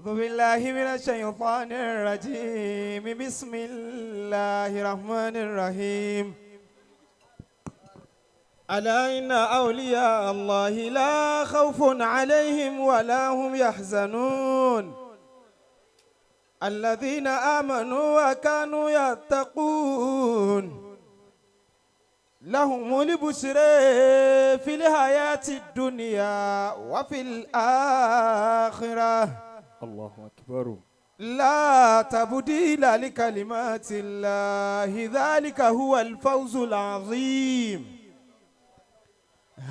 أعوذ بالله من الشيطان الرجيم. بسم الله الرحمن الرحيم. ألا إن أولياء الله لا خوف عليهم ولا هم يحزنون الذين آمنوا وكانوا يتقون لهم البشرى في الحياة الدنيا وفي الآخرة. الله أكبر. لا تبديل لكلمات الله، ذلك هو الفوز العظيم.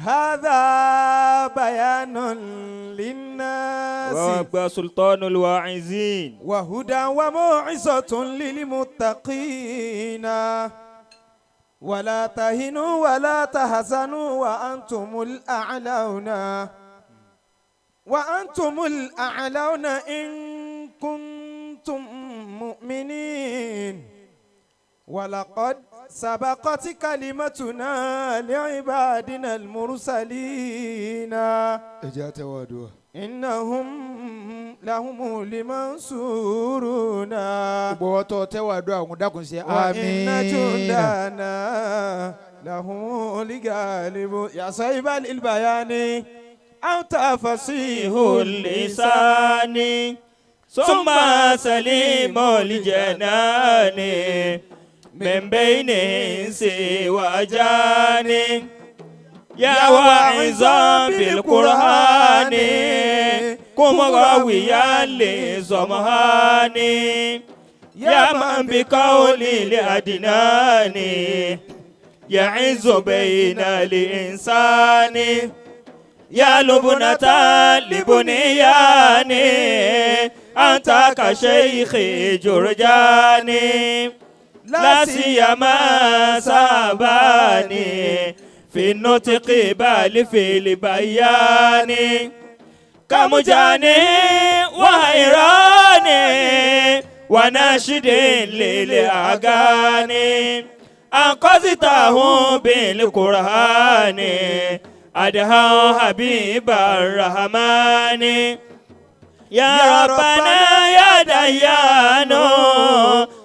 هذا بيان للناس وأكبر سلطان الواعظين وهدى وموعظة للمتقين. ولا تهنوا ولا تحزنوا وأنتم الأعلون، وأنتم الأعلون إن كنتم مؤمنين. ولقد سبقت كلمتنا لعبادنا المرسلين Ẹ jẹ́ àtẹwọ́ àdúrà. إنهم لهم المنصورون. Gbogbo ọwọ́ tó tẹ́wọ́ àdúrà òun, dákun sí وإن àmín. جندنا لهم الغالبون. يا صاحب البيان، أنت فصيح اللسان ثم سليم الجنان من بين إنس وجان، يا واعظا بالقرآن قم راويا لزمهان، يا من بقول لأدنان يعز بين الإنسان، يا لبنة لبنيان أنت كشيخ جرجاني، لا سيما ساباني في النطق بل في البيان، كمجاني وحيراني وناشد للأغاني، أنقذتهم بالقرآن أدهى حبيب الرحمن. يا ربنا يا ديان،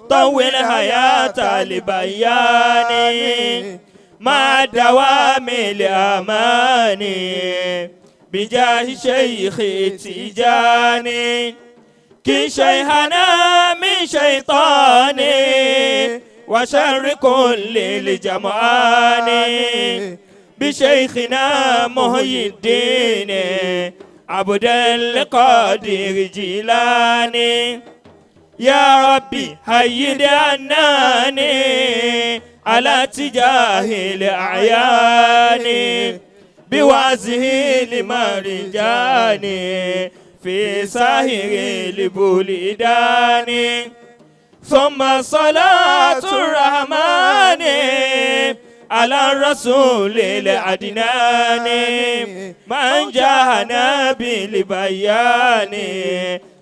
طول حياة لبيان مع دوام الأمان بجاه شيخ تيجاني، كي شيخنا من شيطاني وشر كل الجمعان بشيخنا محي الدين عبد القادر جيلاني. يا ربي هيد عناني على اتجاه الأعيان بوعزه لمرجاني في ساهر البلدان، ثم صلاة الرحمن على الرسول العدنان من جاءنا بالبيان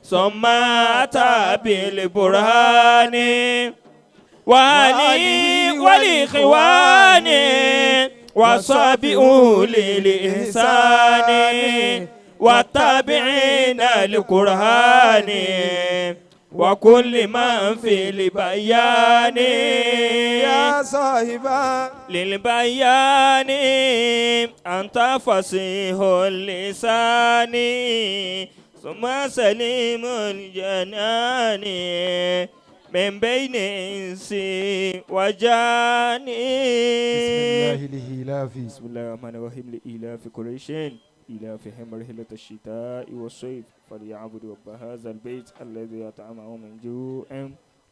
ثم أتى بالبرهان، وعلي والإخوان وصحب أولي الإحسان والتابعين للقرآن وكل من في البيان. يا صاحب للبيان، أنت فصيح اللسان ثم سليم الجنان من بين إنس وجان. بسم الله لإيلاف. بسم الله الرحمن الرحيم. لإيلاف قريش إيلافهم رحلة الشتاء والصيف فليعبدوا رب هذا البيت الذي أطعمهم من جوع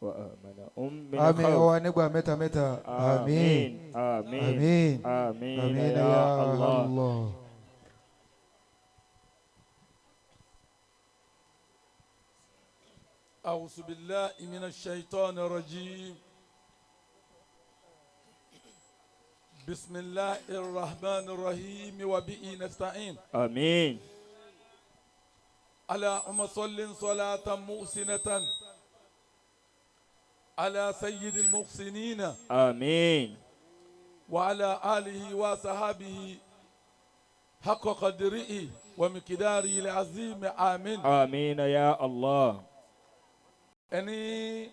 وآمنهم من Àmín. خوف. Ọwọ́ nígbà mẹ́ta mẹ́ta. Àmín. آمين. Àmín. آمين. Àmín. يا Ya الله. Allah. أعوذ بالله من الشيطان الرجيم. بسم الله الرحمن الرحيم وبه نستعين. آمين. اللهم صل صلاة محسنة على سيد المحسنين آمين. وعلى آله وصحابه حق قدره. ومقداره العظيم آمين. آمين يا الله. Ẹni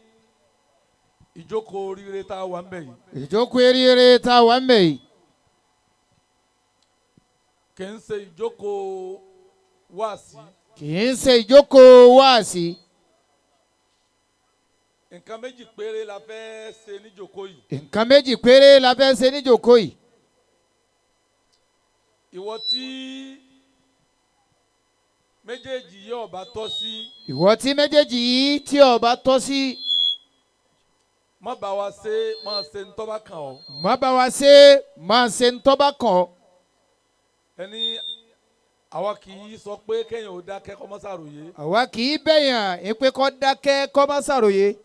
ìjókòó oríire tá a wà ń bẹ̀ yìí. Ìjókòó eríire tá a wà ń bẹ̀ yìí. Kì í ṣe ìjókòó wáàsí. Kì í ṣe ìjókòó wáàsí. Nǹkan méjì péré la fẹ́ ṣe níjókòó yìí. Nǹkan méjì péré la fẹ́ ṣe níjókòó yìí. Ìwọ tí méjèèjì yìí ò bá tọ́ sí. Ìwọ tí méjèèjì yìí tí ó bá tọ́ sí. Má bá wa ṣe máa ṣe ń tó bá kàn ọ́. Má bá wa ṣe máa ṣe ń tó bá kàn ọ́. Ẹni àwa kì í sọ pé kéèyàn ò dákẹ́ kó má ṣàròyé. Àwa kì í bẹ̀yàn pé kó dákẹ́ kó má ṣàròyé.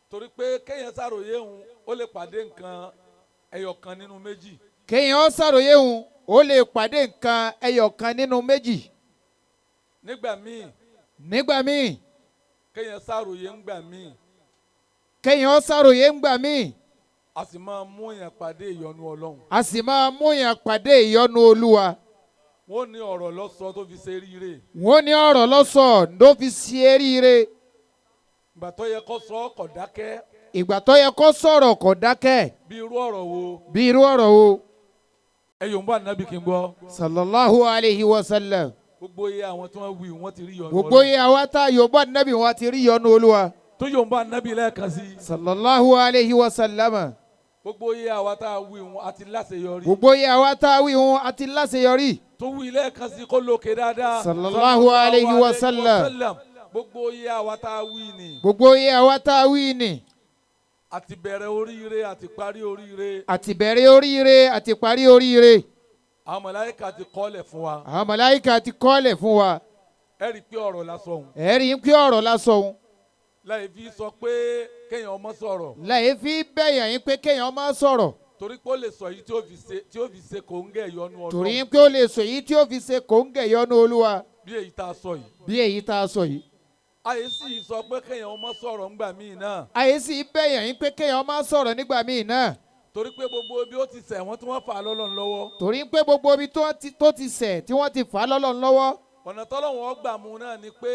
Torí pé kéèyàn ṣàròyé òun ó lè pàdé nǹkan ẹyọ kan nínú méjì. Kéèyàn ṣàròyé òun ó lè pàdé nǹkan ẹyọ kan nínú méjì. Nígbà míì. Nígbà míì. Kéèyàn ṣàròyé ńgbà míì. Kéèyàn ṣàròyé ńgbà míì. A sì máa mú yàn pàdé ìyọ́nú Ọlọ́run. A sì máa mú yàn pàdé ìyọ́nú Olúwa. Wọ́n ní ọ̀rọ̀ lọ́sọ tó fi ṣe ríire. Wọ́n ní ọ̀rọ̀ lọ́sọ ló fi ṣe ríire. Ìgbà tó yẹ kó sọ kò dákẹ́. Ìgbà tó yẹ kó sọ̀rọ̀ kò dákẹ́. Bí irú ọ̀rọ̀ wo. Bí irú ọ̀rọ̀ wo. Ẹ yòǹbó ànábì kí n gbọ́. Sallallahu alayhi wa sallam. Gbogbo iye àwọn tí wọ́n wí wọ́n ti rí yọ́nú Ọlọ́run. Gbogbo iye àwọn tá yòǹbó ànábì wọ́n ti rí yọ́nú Olúwa. Tó yòǹbó ànábì lẹ́ẹ̀kan sí. Sallallahu alayhi wa sallam. Gbogbo iye àwa tá a wí wọn àti láṣeyọrí. Gbogbo iye àwa tá a wí wọn àti láṣeyọrí. Tó wí lẹ́ẹ̀kan sí kó lókè dáadáa. Sallallahu alayhi wa sallam. Gbogbo iye àwa tá a wí ni. Gbogbo iye àwa tá a wí ni. Àti bẹ̀rẹ̀ oríire àti parí oríire. Àti bẹ̀rẹ̀ oríire àti parí oríire. Àwọn màláíkà ti kọ́lẹ̀ fún wa. Àwọn màláíkà ti kọ́lẹ̀ fún wa. Ẹ rí i pé ọ̀rọ̀ la sọ òun. Ẹ rí i pé ọ̀rọ̀ la sọ òun. Láì fi sọ pé kéèyàn má sọ̀rọ̀. Láì fi bẹ̀yàn yín pé kéèyàn má sọ̀rọ̀. Torí pé ó lè sọ èyí tí ó fi ṣe kòńgẹ́ ìyọ́nú Ọlọ́run. Torí pé ó lè sọ èyí tí ó fi ṣe kòńgẹ́ ìyọ́nú Olúwa. Bí èyí tá a sọ yìí. Bí èyí tá a sọ yìí. Àyè sì sọ pé kéèyàn má sọ̀rọ̀ ńgbà míì náà. Àyè sì bẹ̀yàn yín pé kéèyàn má sọ̀rọ̀ nígbà míì náà. Torí pé gbogbo ibi ó ti ṣẹ̀ wọ́n tí wọ́n fà á lọ́lọ́run lọ́wọ́. Torí pé gbogbo ibi tó ti ṣẹ̀ tí wọ́n ti fà á lọ́lọ́run lọ́wọ́. Ọ̀nà tọ́lọ́run gbà mú náà ni pé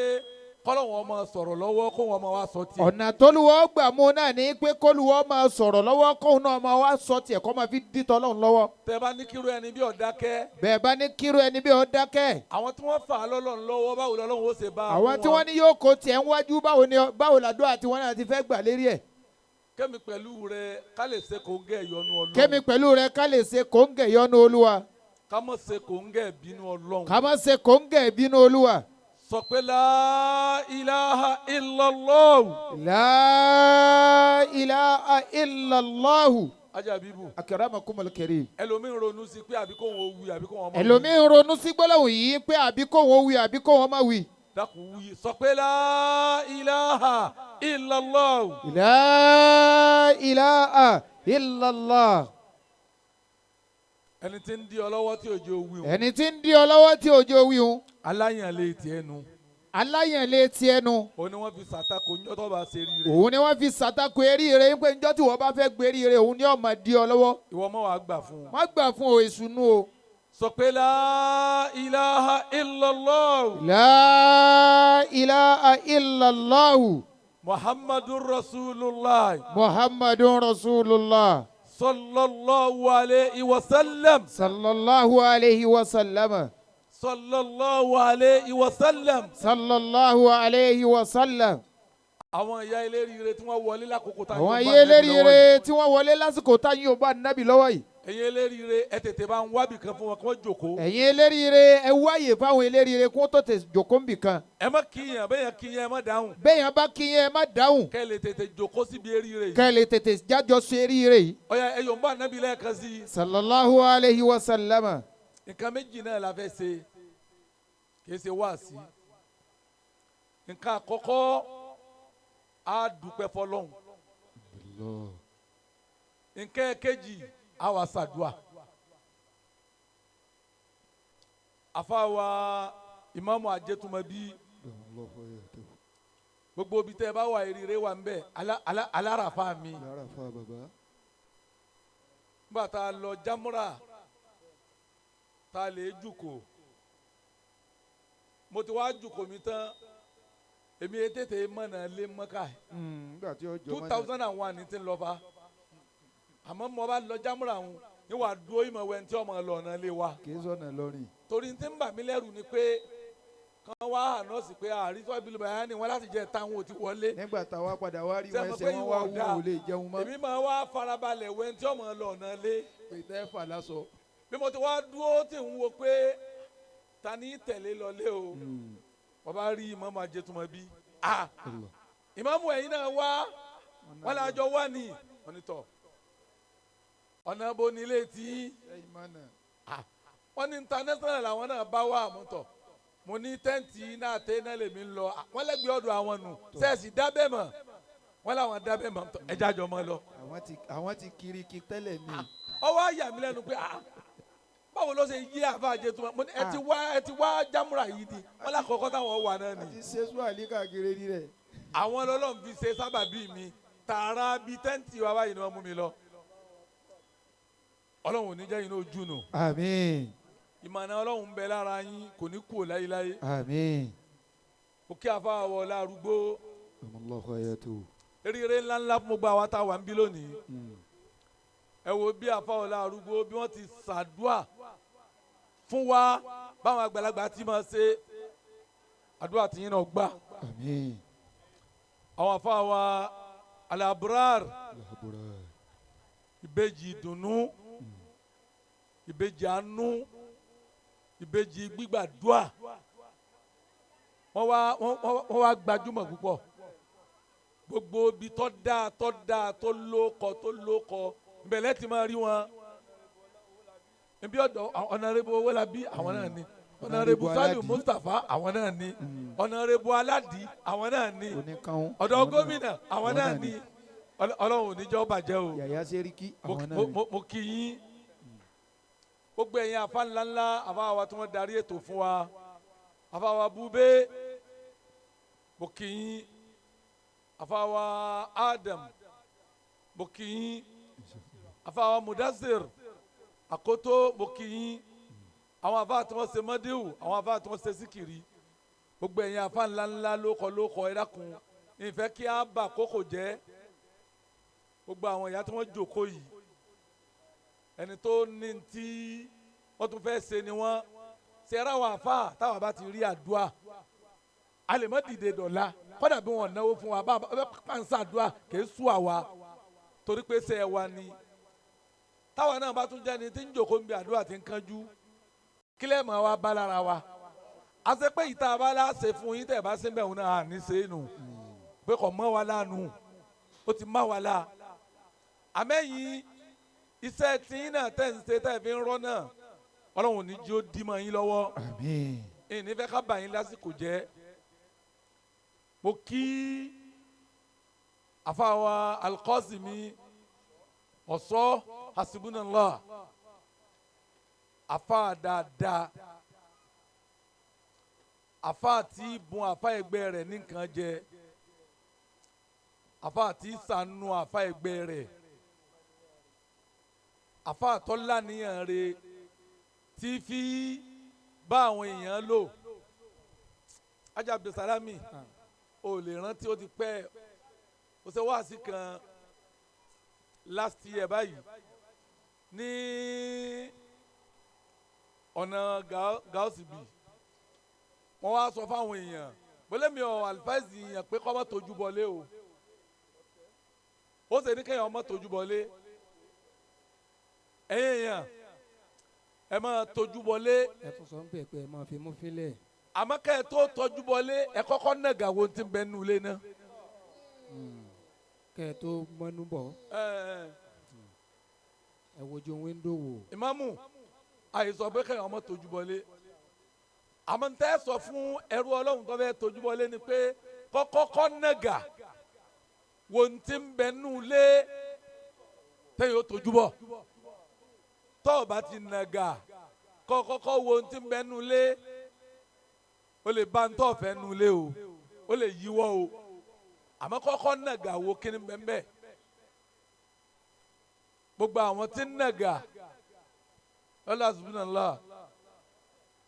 kọ́lọ́run máa sọ̀rọ̀ lọ́wọ́ kó wọn máa wá sọ tiẹ̀. Ọ̀nà tólúwọ́ gbà mú náà ni pé kólúwọ́ máa sọ̀rọ̀ lọ́wọ́ kóun náà máa wá sọ tiẹ̀ kó máa fi dí tọ́lọ́run lọ́wọ́. Tẹ́ bá ní kírú ẹni bí ó dákẹ́. Bẹ́ẹ̀ bá ní kírú ẹni bí ó dákẹ́. Àwọn tí wọ́n fà á lọ́lọ́run lọ́wọ́ báwo lọ́lọ́run ó ṣe bá a. Àwọn tí wọ́n ní yóò kó tiẹ̀ ń wájú báwo làdúrà tí wọ́n náà ti fẹ́ gbà lérí ẹ̀. Kémi pẹ̀lú rẹ ká lè ṣe kòńgẹ́ ìyọ́nú Ọlọ́run. Kémi pẹ̀lú rẹ ká lè ṣe kòńgẹ́ ìyọ́nú Olúwa. Ká má ṣe kòńgẹ́ ìbínú Ọlọ́run. Ká má ṣe kòńgẹ́ ìbínú Olúwa. Sọ pé la ilaha illallah. La ilaha illallah. Ajabibu. Akramakumul karim. Ẹlòmíín ronú sí pé àbí kóun ó wí àbí kóun ó má wí. Ẹlòmíín ronú sí gbólóhùn yìí pé àbí kóun ó wí àbí kóun ó má wí. Dákun wí sọ pé la ilaha illallah. La ilaha illallah. Ẹni tí ń di ọ lọ́wọ́ tí òjò wí o. Ẹni tí ń di ọ lọ́wọ́ tí òjò wí o. Aláyànlé tiẹ̀ nu. Aláyànlé tiẹ̀ nu. Òun ni wọ́n fi ṣàtakò ńjọ́ tó bá ṣe ríire. Òun ni wọ́n fi ṣàtakò eríire pé ńjọ́ tí wọ́n bá fẹ́ gbé eríire òun ni ó máa di ọ lọ́wọ́. Ìwọ mọ̀ wá gbà fún un. Má gbà fún o èṣù nú o. Sọ pé la ilaha illallah. La ilaha illallah. Muhammadun Rasulullah. Muhammadun Rasulullah. Sallallahu alayhi wa sallam. Sallallahu alayhi wa sallam. Sallallahu alayhi wa sallam. Sallallahu alayhi wa sallam. Àwọn ìyá eléríire tí wọ́n wọlé lákòókò tá Àwọn ìyá eléríire tí wọ́n wọlé lásìkò tá yóò bá nábì lọ́wọ́ yìí. Ẹ̀yin eléríire ẹ tètè bá ń wábì kan fún wọn kí wọ́n jókòó. Ẹ̀yin eléríire ẹ wáyè fáwọn eléríire kí wọ́n tó tè jókòó níbì kan. Ẹ má kíyàn bẹ́yàn kíyàn ẹ má dáhùn. Bẹ́yàn bá kíyàn ẹ má dáhùn. Kẹ́ lè tètè jókòó síbi eríire yìí. Kẹ́ lè tètè jájọ sí eríire yìí. Ọ̀yà ẹ yóò ń bá nábì lẹ́ẹ̀kan sí i. Sallallahu alayhi wa sallam. Nǹkan méjì náà la fẹ́ ṣe kì í ṣe wáàsí. Nǹkan àkọ́kọ́ á dúpẹ́ fọlọ́hun. Nǹkan kejì á wá ṣàdúà. Àfàwà ìmáàmù Ajétúmọ̀bí gbogbo ibi tẹ́ ẹ bá wà eré wà ń bẹ̀ aláràfà mi. Nígbà tá a lọ jámúrà tá a lè jùkò Mo ti wá jùkọ̀ mi tán, èmi tètè mọ̀nà lé mọ́ká. Nígbà tí ó jọ 2001 ní ti ń lọ fa, àmọ́ mo bá lọ jámúra òun ní wàá dúró ìmọ̀ wẹ̀ tí ọmọ lọ ọ̀nà lé wa. Kì í sọ̀nà lọ́rìn. Torí tí ń bà mí lẹ́rù ni pé kán wá ànọ́ọ̀sì pé àrísọ́ ìbílẹ̀ bàyá ni wọ́n láti jẹ́ táwọn ò ti wọlé. Nígbà táwa padà wá rí Ṣé wọn, mo ẹsẹ̀ pé wọn ìwọ wá ọ̀dà? wú, ò lè jẹun mọ́. Èmi máa wá farabalẹ̀ wẹ̀ tí ọmọ lọ ọ̀nà lé. Pété fà lásọ. Bí mo ti wá dúró tí ń wo pé ta ni tẹ̀lé lọlé o, wọ́n bá rí ìmáàmù Ajétúmọ̀bí, ah, ìmáàmù ẹ̀yin náà wá, wọ́n lájọ wá ní wọ́n ní tọ̀ ọ̀nà bo nílé tí Ẹ̀yin mọ̀nà. Wọ́n ní international làwọn náà bá wà àmútọ̀. Mo ní tẹ́ǹtì náà tẹ́ náà lèmi ń lọ. Wọ́n lẹ́gbẹ̀ẹ́ ọ̀dọ̀ àwọn nù sẹ́ẹ̀sì dábẹ́ mọ̀, wọ́n làwọn dábẹ́ mọ̀, ẹja jọ mọ́ lọ. Àwọn ti kiri kí tẹ́lẹ̀ ni. Ọwọ́ àyà mi lẹ́nu pé, ah, báwo ló ṣe yí àfa Ajétúmọ̀? Mo ní ẹ ti wá, ẹ ti wá jámúra yìí ni wọ́n lákọ̀ọ́kọ́ táwọn wà náà ni. Àti sẹ́sù àlíkà kiri ni rẹ̀. Àwọn ọlọ́run fi ṣe sábàbí mi tààrà bíi tẹ́ǹtì wa báyìí ni wọ́n mú mi lọ. Ọlọ́run ò ní jẹ́ yín ní ojú nù. Àmín. Ìmọ̀nà Ọlọ́run ń bẹ lára yín, kò ní kú láyéláyé. Àmín. Mo kí afa wọ lárúgbó. Allahu ayatu. Eré ńláńlá fún gbogbo àwa tá a wà ń bí lónìí. Ẹ wo bí afa wọ lárúgbó bí wọ́n ti ṣàdúà fún wa, báwọn àgbàlagbà ti máa ṣe àdúrà tí yín náà gbà. Àmín. Àwọn afa wa alabrar, Alhabura. ìbejì ìdùnnú, ìbejì àánú, ìbejì gbígbàdúà, wọ́n wá gbajúmọ̀ púpọ̀. Gbogbo ibi tó dáa tó dáa, tó lóko tó lóko, ìbẹ̀lẹ̀ ti máa rí wọn níbi ọ̀dọ̀ Honourable Owólabí, àwọn náà ni Honourable Saliu Aládì. Mustapha, àwọn náà ni Honourable Aládì, àwọn náà ni Oníkanwó. ọ̀dọ̀ gómìnà, àwọn náà ni. Ọlọ́run ò ní jẹ́ ó bàjẹ́ o. Yàyà Sẹ́ríkì, àwọn náà ni. Mo kí yín, gbogbo ẹ̀yin afa ńláńlá, afa wa tí wọ́n darí ètò fún wa, afa wa Bube, mo kí yín, afa wa Adam, mo kí yín, afa wa Mudasir Akoto, mo kí yín, àwọn afa tí wọ́n ṣe mọ́díwù, àwọn afa tí wọ́n ṣe síkìrì, gbogbo ẹ̀yin afa ńláńlá lóko lóko, ẹ dákun, ìfẹ́ kí á bà kókò jẹ́. Gbogbo àwọn ìyá tí wọ́n jókòó yìí, ẹni tó ní tí wọ́n tún fẹ́ ṣe ni wọ́n ṣe ara wọn. Àfa táwọn bá ti rí àdúrà, a lè má dìde dọ̀la, kọ́dà bí wọ́n náwó fún wa, bá a pàǹsá àdúrà kì í sú àwa, torí pé ṣe ẹ wa ni. Táwa náà bá tún jẹ́ ni tí ń jókòó ń bi àdúrà tí ń kánjú, kílẹ̀ mọ́ wa bá lára wa àṣẹ pé ìta bá láṣẹ fún yín, tẹ̀ bá ṣe ń bẹ̀ wọn náà à ní ṣe é nù pé kò mọ́ wa lánàá, ó ti má wa lá. Àmẹ́yìn iṣẹ́ tí yín náà tẹ̀ ń ṣe tẹ̀ fi ń rọ́ náà, Ọlọ́run ní jí ó dí mọ́ yín lọ́wọ́. Àmín. Ìní fẹ́ ká bà yín lásìkò jẹ́. Mo kí àfàwà Alqasimi ọ̀sọ́ hasibunallah, àfà dáadáa, àfà tí bùn àfà ẹgbẹ́ rẹ̀ ní nǹkan jẹ, àfà tí ṣàánú àfà ẹgbẹ́ rẹ̀, àfà tọ́lá níyàn rẹ̀ tí fi bá àwọn èèyàn lò. Ajá Abdulsalami, o lè rántí, ó ti pẹ́, o ṣe wáàsí kan last year báyìí ní ọ̀nà Gausibi. Wọ́n wá sọ fáwọn èèyàn bọ́lẹ́mi ọ̀ àlùfáìsì yẹn pé kọ́ mọ́ tójú bọlé o. Ó sì ní kéèyàn ọmọ tójú bọlé. Ẹ̀yin èèyàn, ẹ máa tójú bọlé. Ẹ tún sọ ń bẹ̀ pé ẹ máa fi mú fílẹ̀. Àmọ́ kẹ́ ẹ tó tọ́jú bọlé, ẹ kọ́kọ́ nàgà wo ti bẹ nínú ilé náà. Kẹ́ ẹ tó mọ́nú bọ̀. Ẹ wojú wíńdò wò. Ìmáàmù àìsàn pé kéèyàn ọmọ tójú bọlé, àmọ́ n tẹ́ sọ fún ẹrú Ọlọ́run tó fẹ́ tójú bọlé ni pé kọ́kọ́kọ́ nàgà wo ti ń bẹ nínú ilé tẹ́yìn ó tójú bọ̀. Tọ́ ọ bá ti nàgà kọ́kọ́kọ́ wo ti ń bẹ nínú ilé, ó lè bá ń tọ́ fẹ́ nínú ilé o, ó lè yíwọ́ o, àmọ́ kọ́kọ́ nàgà wo kíni bẹ́ẹ̀. Gbogbo àwọn tí ń nàgà lọ́la subhanallah,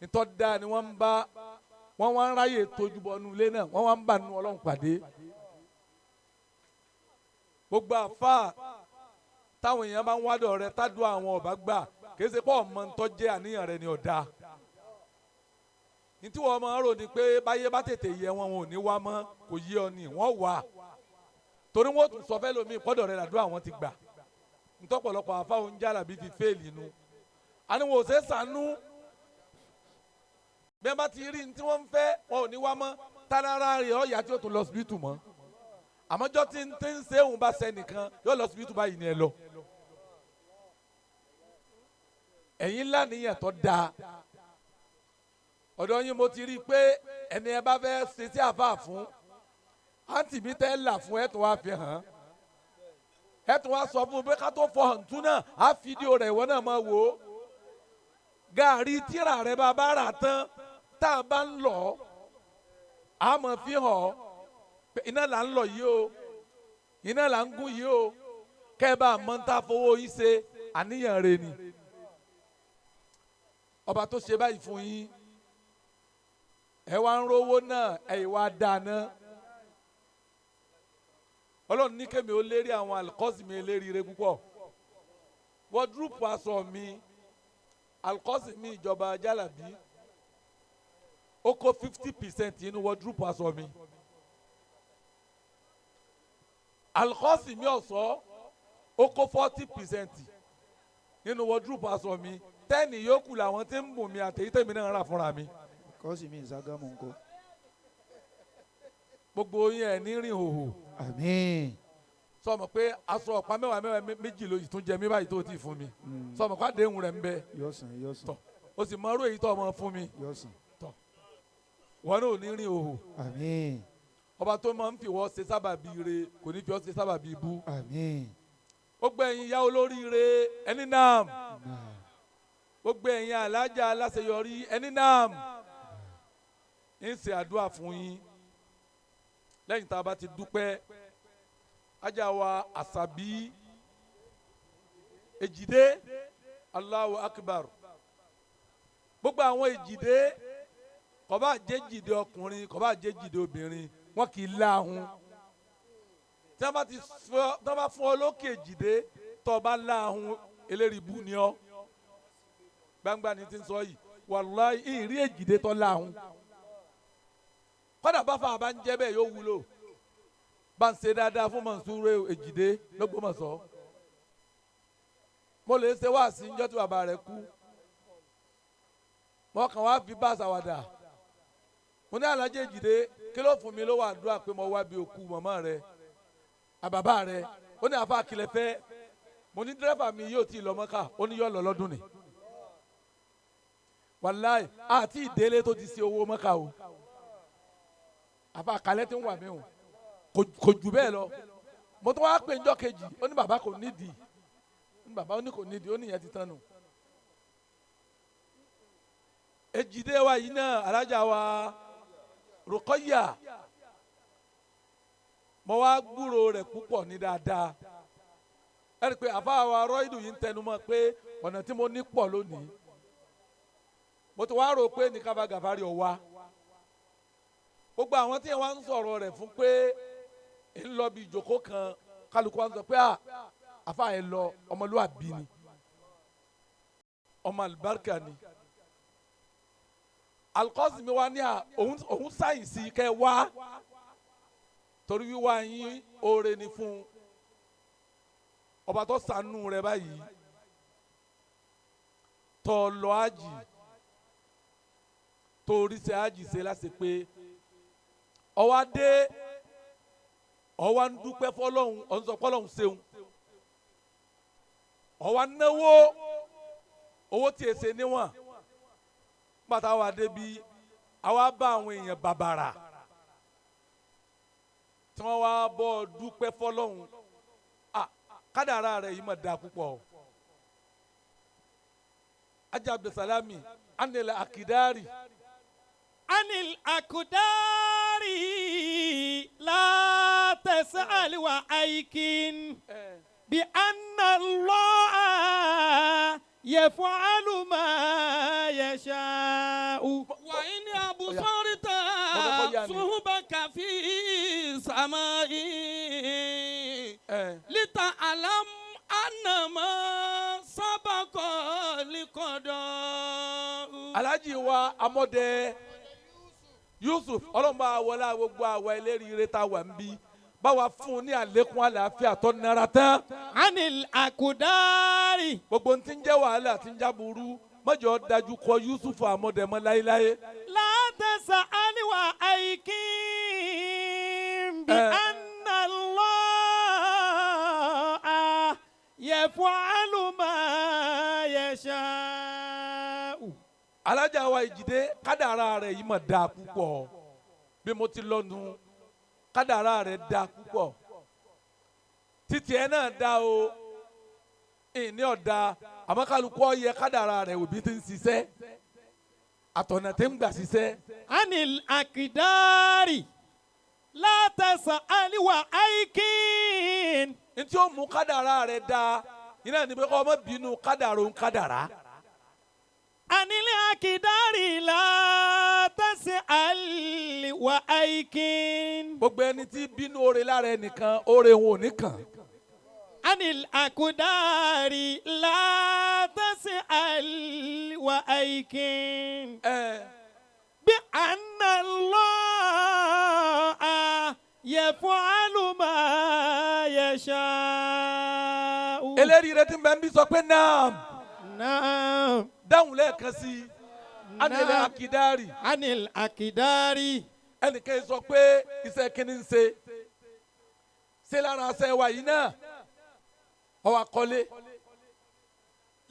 ntọ́ da ni wọ́n ń bá. Wọ́n wá ń ráyè tójú bọnú ilé náà, wọ́n wá ń bà nú Ọlọ́run pàdé. Gbogbo àfa táwọn èèyàn bá ń wádọ̀ rẹ tádùn àwọn ọ̀bá gbà kì í ṣe pọ̀ ọmọ ntọ́ jẹ́ àníyàn rẹ ni ọ̀dà. Ní tí wọ́n máa ń rò ní pé báyé bá tètè yẹ wọn ò ní wá mọ́, kò yé ọ ni wọ́n wà. Torí wọ́n tún sọ fẹ́ lómi ìpọ́dọ̀ rẹ làdúrà wọn ti gbà. Ntọ́pọ̀lọpọ̀ àfa oúnjẹ àlàbí fi fẹ́ẹ̀lì nu. Àní wọn ò ṣe é sànú. Bí wọ́n bá ti rí ní tí wọ́n ń fẹ́ wọn ò ní wá mọ́, tálára rẹ̀ ọ̀yà tí ó tún lọ síbítù mọ́. Àmọ́jọ́ tí ń tí ń ṣe òun bá ṣe nìkan yóò lọ síbítù báyìí ni ẹ lọ. Ẹ̀yin lánìyàn tó dáa. Ọ̀dọ̀ yín mo ti rí i pé ẹni ẹ bá fẹ́ ṣe sí àáfàá fún, àǹtí mi tẹ́ là fún ẹ̀ tó wá fi hàn. Ẹ tún wá sọ fún un pé ká tó fọ hàn tún náà, á fídíò rẹ̀ ìwọ náà máa wò ó. Gàrí tíra rẹ̀ bá bá rà tán, tá a bá ń lọ, a máa fi hàn ọ́ pé iná là ń lọ yìí o, iná là ń gún yìí o, kẹ́ ẹ bá a mọ̀ ń ta fowó yín ṣe àníyàn rẹ̀ ni. Ọba tó ṣe báyìí fún yín, ẹ wá ń rówó náà, ẹ wá dáná. Ọlọ́run ní kémi ó lérí àwọn alikọ́sì mi eléríire púpọ̀. Wọ́dúrúpù aṣọ mi, alikọ́sì mi ìjọba Jálàbí, ó kó 50% inú wọ́dúrúpù aṣọ mi. Alikọ́sì mi ọ̀ṣọ́, ó kó 40% nínú wọ́dúrúpù aṣọ mi. 10 yòókù làwọn tí ń bùn mi àtẹ̀yí tèmi náà rà fúnra mi. Kọ́sì mi ìságàmù ńkọ́. Gbogbo yín ẹ̀ ní rìn hòhò. Àmín. Sọmọ pé aṣọ ọ̀pá mẹ́wàá mẹ́wàá méjì ló yìí tún jẹ mí báyìí tó ti fún mi. Sọmọ pé àdéhùn rẹ̀ ń bẹ. Yóò sàn, yóò sàn. Tọ̀, o sì mọ irú èyí tó ọmọ fún mi. Yóò sàn. Tọ̀, wọn náà ò ní rìn hòhò. Àmín. Ọba tó máa ń fi wọ́n ṣe sábàbí ire kò ní fi ọ́ ṣe sábàbí ibú. Àmín. Gbogbo ẹ̀yin ìyá olóríire ẹni náà. Gbogbo ẹ̀yin alájà aláṣeyọrí ẹni náà. Ń ṣe àdúrà fún yín. Lẹ́yìn tá a bá ti dúpẹ́, ajá wa Àṣàbí Èjìdé, Allahu Akbar. Gbogbo àwọn Èjìdé, kò bá jẹ́ Èjìdé ọkùnrin, kò bá jẹ́ Èjìdé obìnrin, wọn kì í láhùn. Tí wọ́n bá ti fọ́, tí wọ́n bá fún ọ lókè Èjìdé, tó o bá láhùn, eléríbú ni ọ́. Gbangba ni ti ń sọ yìí, wàláhì ìrí Èjìdé tó láhùn. Kọ́dà bá fà bá ń jẹ́ bẹ́ẹ̀ yóò wúlò. Bá ń ṣe dáadáa fún Mọ̀nsúrù Èjìdé l'Ógbómọ̀ṣọ́. Mo lè ṣe wáàsí níjọ́ tí bàbá rẹ̀ kú. Mo kàn wá fi bá àṣàwàdà. Mo ní Aláàjì Èjìdé, kí ló fún mi ló wà àdúrà pé mo wá bí òkú màmá rẹ̀, àbàbà rẹ̀. Ó ní àfa àkìlẹ̀ fẹ́. Mo ní dírẹ́fà mi yóò tí ì lọ Mọ́kà, ó ní yóò lọ lọ́dún ni. Wàláì, àti ìdílé tó ti ṣe owó Mọ́kà o. Àfa àkàlẹ́ tí ń wà mí o, kò jù bẹ́ẹ̀ lọ. Mo tún wá pè njọ́ kejì, ó ní bàbá kò nídìí. Ó ní bàbá ó ní kò nídìí, ó ní ìyẹn ti tán nù. Èjìdé wa yìí náà, alájà wa Rukọ́yà, mo wá gbúrò rẹ̀ púpọ̀ ní dáadáa. Ẹ rí i pé àfa wa rọ́ìdù yìí ń tẹnu mọ́ pé ọ̀nà tí mo ní pọ̀ lónìí. Mo ti wá rò pé ní kábà gàfárì ọ̀ wá. Gbogbo àwọn tí wọ́n ń sọ̀rọ̀ rẹ̀ fún pé ń lọ bí ìjókòó kan, kálukú wa ń sọ pé àfa yẹn lọ, ọmọlúwàbí ni, ọmọ àlùbáríkà ni. Alikọ́sìmí wa ní à òun sáyìnsì kẹ́ wá, torí wíwá yín oore ni fún un. Ọba tó ṣàánú rẹ̀ báyìí, tó lọ ájì, tó oríṣi ájì ṣe láti pé ọwọ́ adé, ọwọ́ ń dúpẹ́ fọlọ́hún, ọ̀n sọ fọlọ́hún ṣeun. Ọwọ́ náwó owó tí èsè níwọ̀n. Pátá wa débi, àwa bá àwọn èèyàn bàbàrà tí wọ́n wá bọ́ dúpẹ́ fọlọ́hún. À kádàrá rẹ̀ yìí mà dáa púpọ̀. Ajá Abdulsalami anil akidari. Anil akudari la tasal wa aikin bi anna Allah yaf'alu ma yasha'u. Wa in abusarta dáadáa ni. صحبك في سماء Ẹ. لتعلم أن ما سبق لقضاء. Alhaji wa Amọ̀dẹ Yusuf, ọlọ́mọba wọlé gbogbo àwa eléríire tá a wà ń bí, báwa fún un ní àlékún àlàáfíà tó nara tán. عن الأقدار. Gbogbo tí ń jẹ́ wàhálà tí ń jáburú mọ́jọ́ dájú kọ Yusuf Amọ̀dẹ mọ́ láéláé. لا تسأل وأيقن بأن الله يفعل ما يشاء. Alájà wa Ìjìdé, kádàrá rẹ̀ yìí mà dáa púpọ̀. Bí mo ti lọ́nu, kádàrá rẹ̀ dáa púpọ̀. Títí ẹ náà dáa o, ìní ọ̀dà, àmọ́ kálukú ọ̀yẹ kádàrá rẹ̀ òbí ti ń ṣiṣẹ́, àtọ̀nà tí ń gbà ṣiṣẹ́. عن الأقدار لا تسأل وأيقن. Ntí ó mú kádàrá rẹ̀ dáa iná ní pé kọ́ ọmọ bínú kádàrá òun kádàrá. عن الأقدار لا تسأل وأيقن. Gbogbo ẹni tí bínú oore lára ẹnìkan, oore òun ò ní kàn. عن الأقدار لا تسأل وأيقن Ẹ بأن الله يفعل ما يشاء. Eléyìí rẹ ti ń bẹ ń bí sọ pé naam. نعم. Dáhùn lẹ́ẹ̀kan sí i, anilẹ̀ نعم. akidari. عن الأقدار. Ẹnìkan sọ pé iṣẹ́ kínní ń ṣe ṣe lára aṣẹ wa yìí náà, ọwọ́ akọ́lé